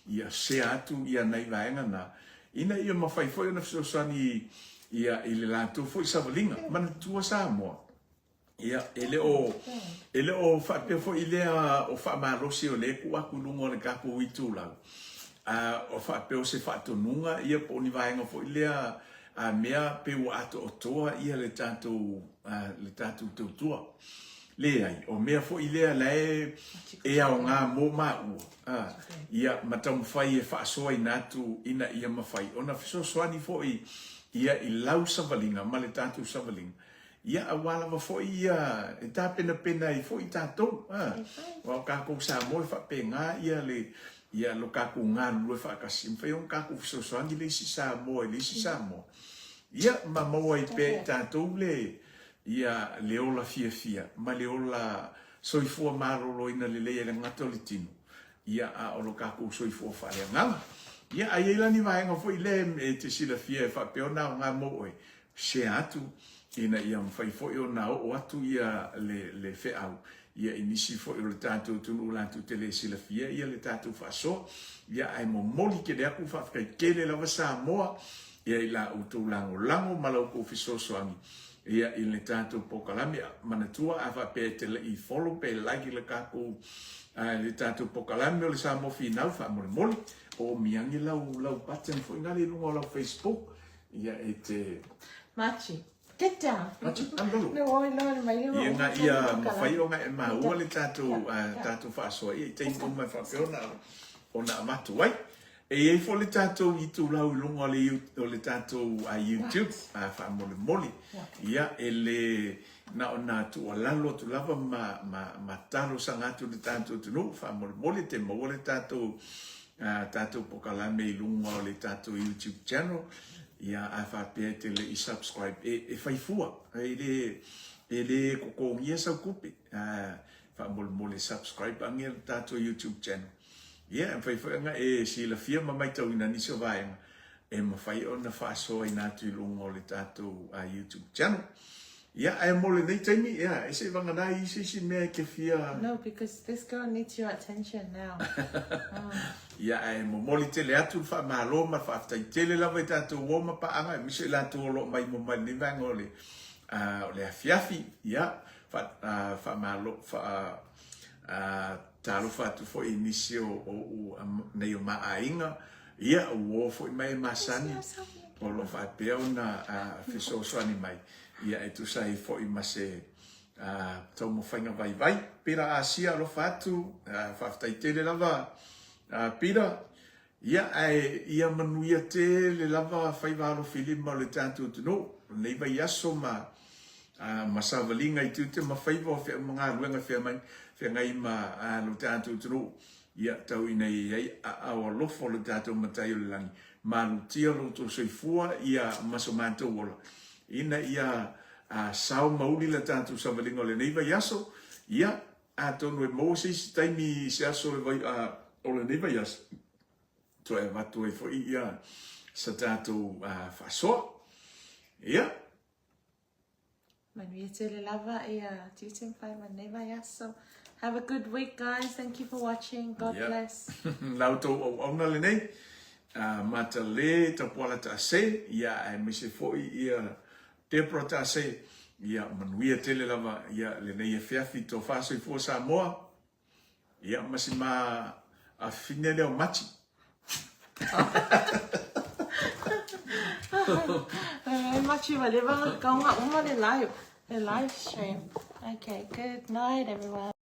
ia share atu ia nai vaega na, ina ia mafai foi ona fesoasoani ia, i le latou foi savaliga. Manatua Samoa, Ia, e le o, e le o faapea foi lea o faamalosi o lea e tuu atu i luga o le tatou itulau, a o faapea o se faatonuga ia po o ni vaega foi lea a mea pe ua atoatoa ia le tatou, a, le tatou tautua. Leai, o mea foi lea la e, e aoga mo maua, a, ia ma taumafai e faasoaina atu ina ia mafai ona fesoasoani foi ia i lau savaliga ma le tatou savaliga. Ia, aua lava foi ia e tapenapena ai foi tatou, a, aua o tatou Samoa e faapena ia le, ia lo tatou galulue faatasi, e mafai ona tatou fesoasoani le isi Samoa i le isi Samoa, ia, ma maua ai pea e tatou le, ia, le ola fiafia ma le ola soifua maloloina lelei e le gata o le tino, ia, a o lo tatou soifua faaleagaga. Ia, a i ai la ni vaega foi lea e te silafia e faapea ona aoga mo oe, share atu ina ia mafai foi ona oo atu ia le, le feau ia i nisi foi o le tatou atunuu latou te le silafia ia le tatou faasoa. Ia ae momoli tele atu faafetai tele lava Samoa ia i la outou lagolago ma la outou fesoasoani ia i le tatou polokalame. Manatua a faapea e te le i follow pe like i le tatou le tatou polokalame o le Samoa Finau faamolemole oomi ane lau lau button foi nale i luga o lau Facebook Ia e te... Machi, get down. Machi, andolo. No, oi loa le mai Ia nga ia mawhai o nga e maua le tatou, tatou faasoa ia i taimi uma e faapea ona, ona avatu ai. E i ai foi le tatou itulau i luga o le, o le tatou YouTube, faamolemole. Ia, e le na ona tuualalo atu lava ma, ma, ma talosaga atu i le tatou atunuu, faamolemole te maua le tatou a tatou pokalame i luga o le tatou YouTube channel, ia a faapea e te le i subscribe, e, e fai fua, e le, e le totogia sau tupe, a, faamolemole subscribe ane le tatou YouTube channel. Ia, e mafai foi ona e silafia ma maitauina nisi o vaega e mafai ona faasoaina atu i luga o le tatou YouTube channel. Ia, ae mo lenei taimi, ia, e se i vagana i se isi mea e te fia... No, because this girl needs your attention now. Ia, ae momoli tele atu le faamalo ma le faafetai tele lava i tatou uo ma paaga, aemaise i latou o lo o maimoa mai lenei vaega o le, o le afiafi. Ia, fa, faamalo, fa, talofa atu foi i nisi o, o, o nei o ma aiga, ia, uo foi mai e masani, o lo o faapea ona fesoasoani mai. Ia e tusa ai foi ma se taumafaiga vaivai. Pira Asia alofa atu, faafetai tele lava Pira. Ia ae ia manuia tele lava faiva alofilima o le tatou atunuu lenei vaiaso ma ma savaliga i tiute ma faiva o feau ma galuega feagai ma lo tatou atunuu. Ia tau ina ia i ai aao alofa o lo tatou Matai o le Lagi, malutia lo outou soifua ia ma so matou ola, ina ia sao ma uli le tatou savaliga o lenei vaiaso, ia, atonu e maua se isi taimi i se aso o le vai, o lenei vaiaso, toe avatu ai foi ia sa tatou faasoa. Ia. Manuia tele lava ia tiute ma faiva lenei vaiaso. Have a good week guys. Thank you for watching. God yeah. bless. La outou auauna lenei. Uh, Matale Tapuala Taase, ia aemaise foi ia Deborah Taase, ia manuia tele lava ia lenei afiafi tofa soifua Samoa. Ia ma si ma afine lea o Machi. Machi ua leva kaunga uma le live, le live stream. Okay, good night everyone.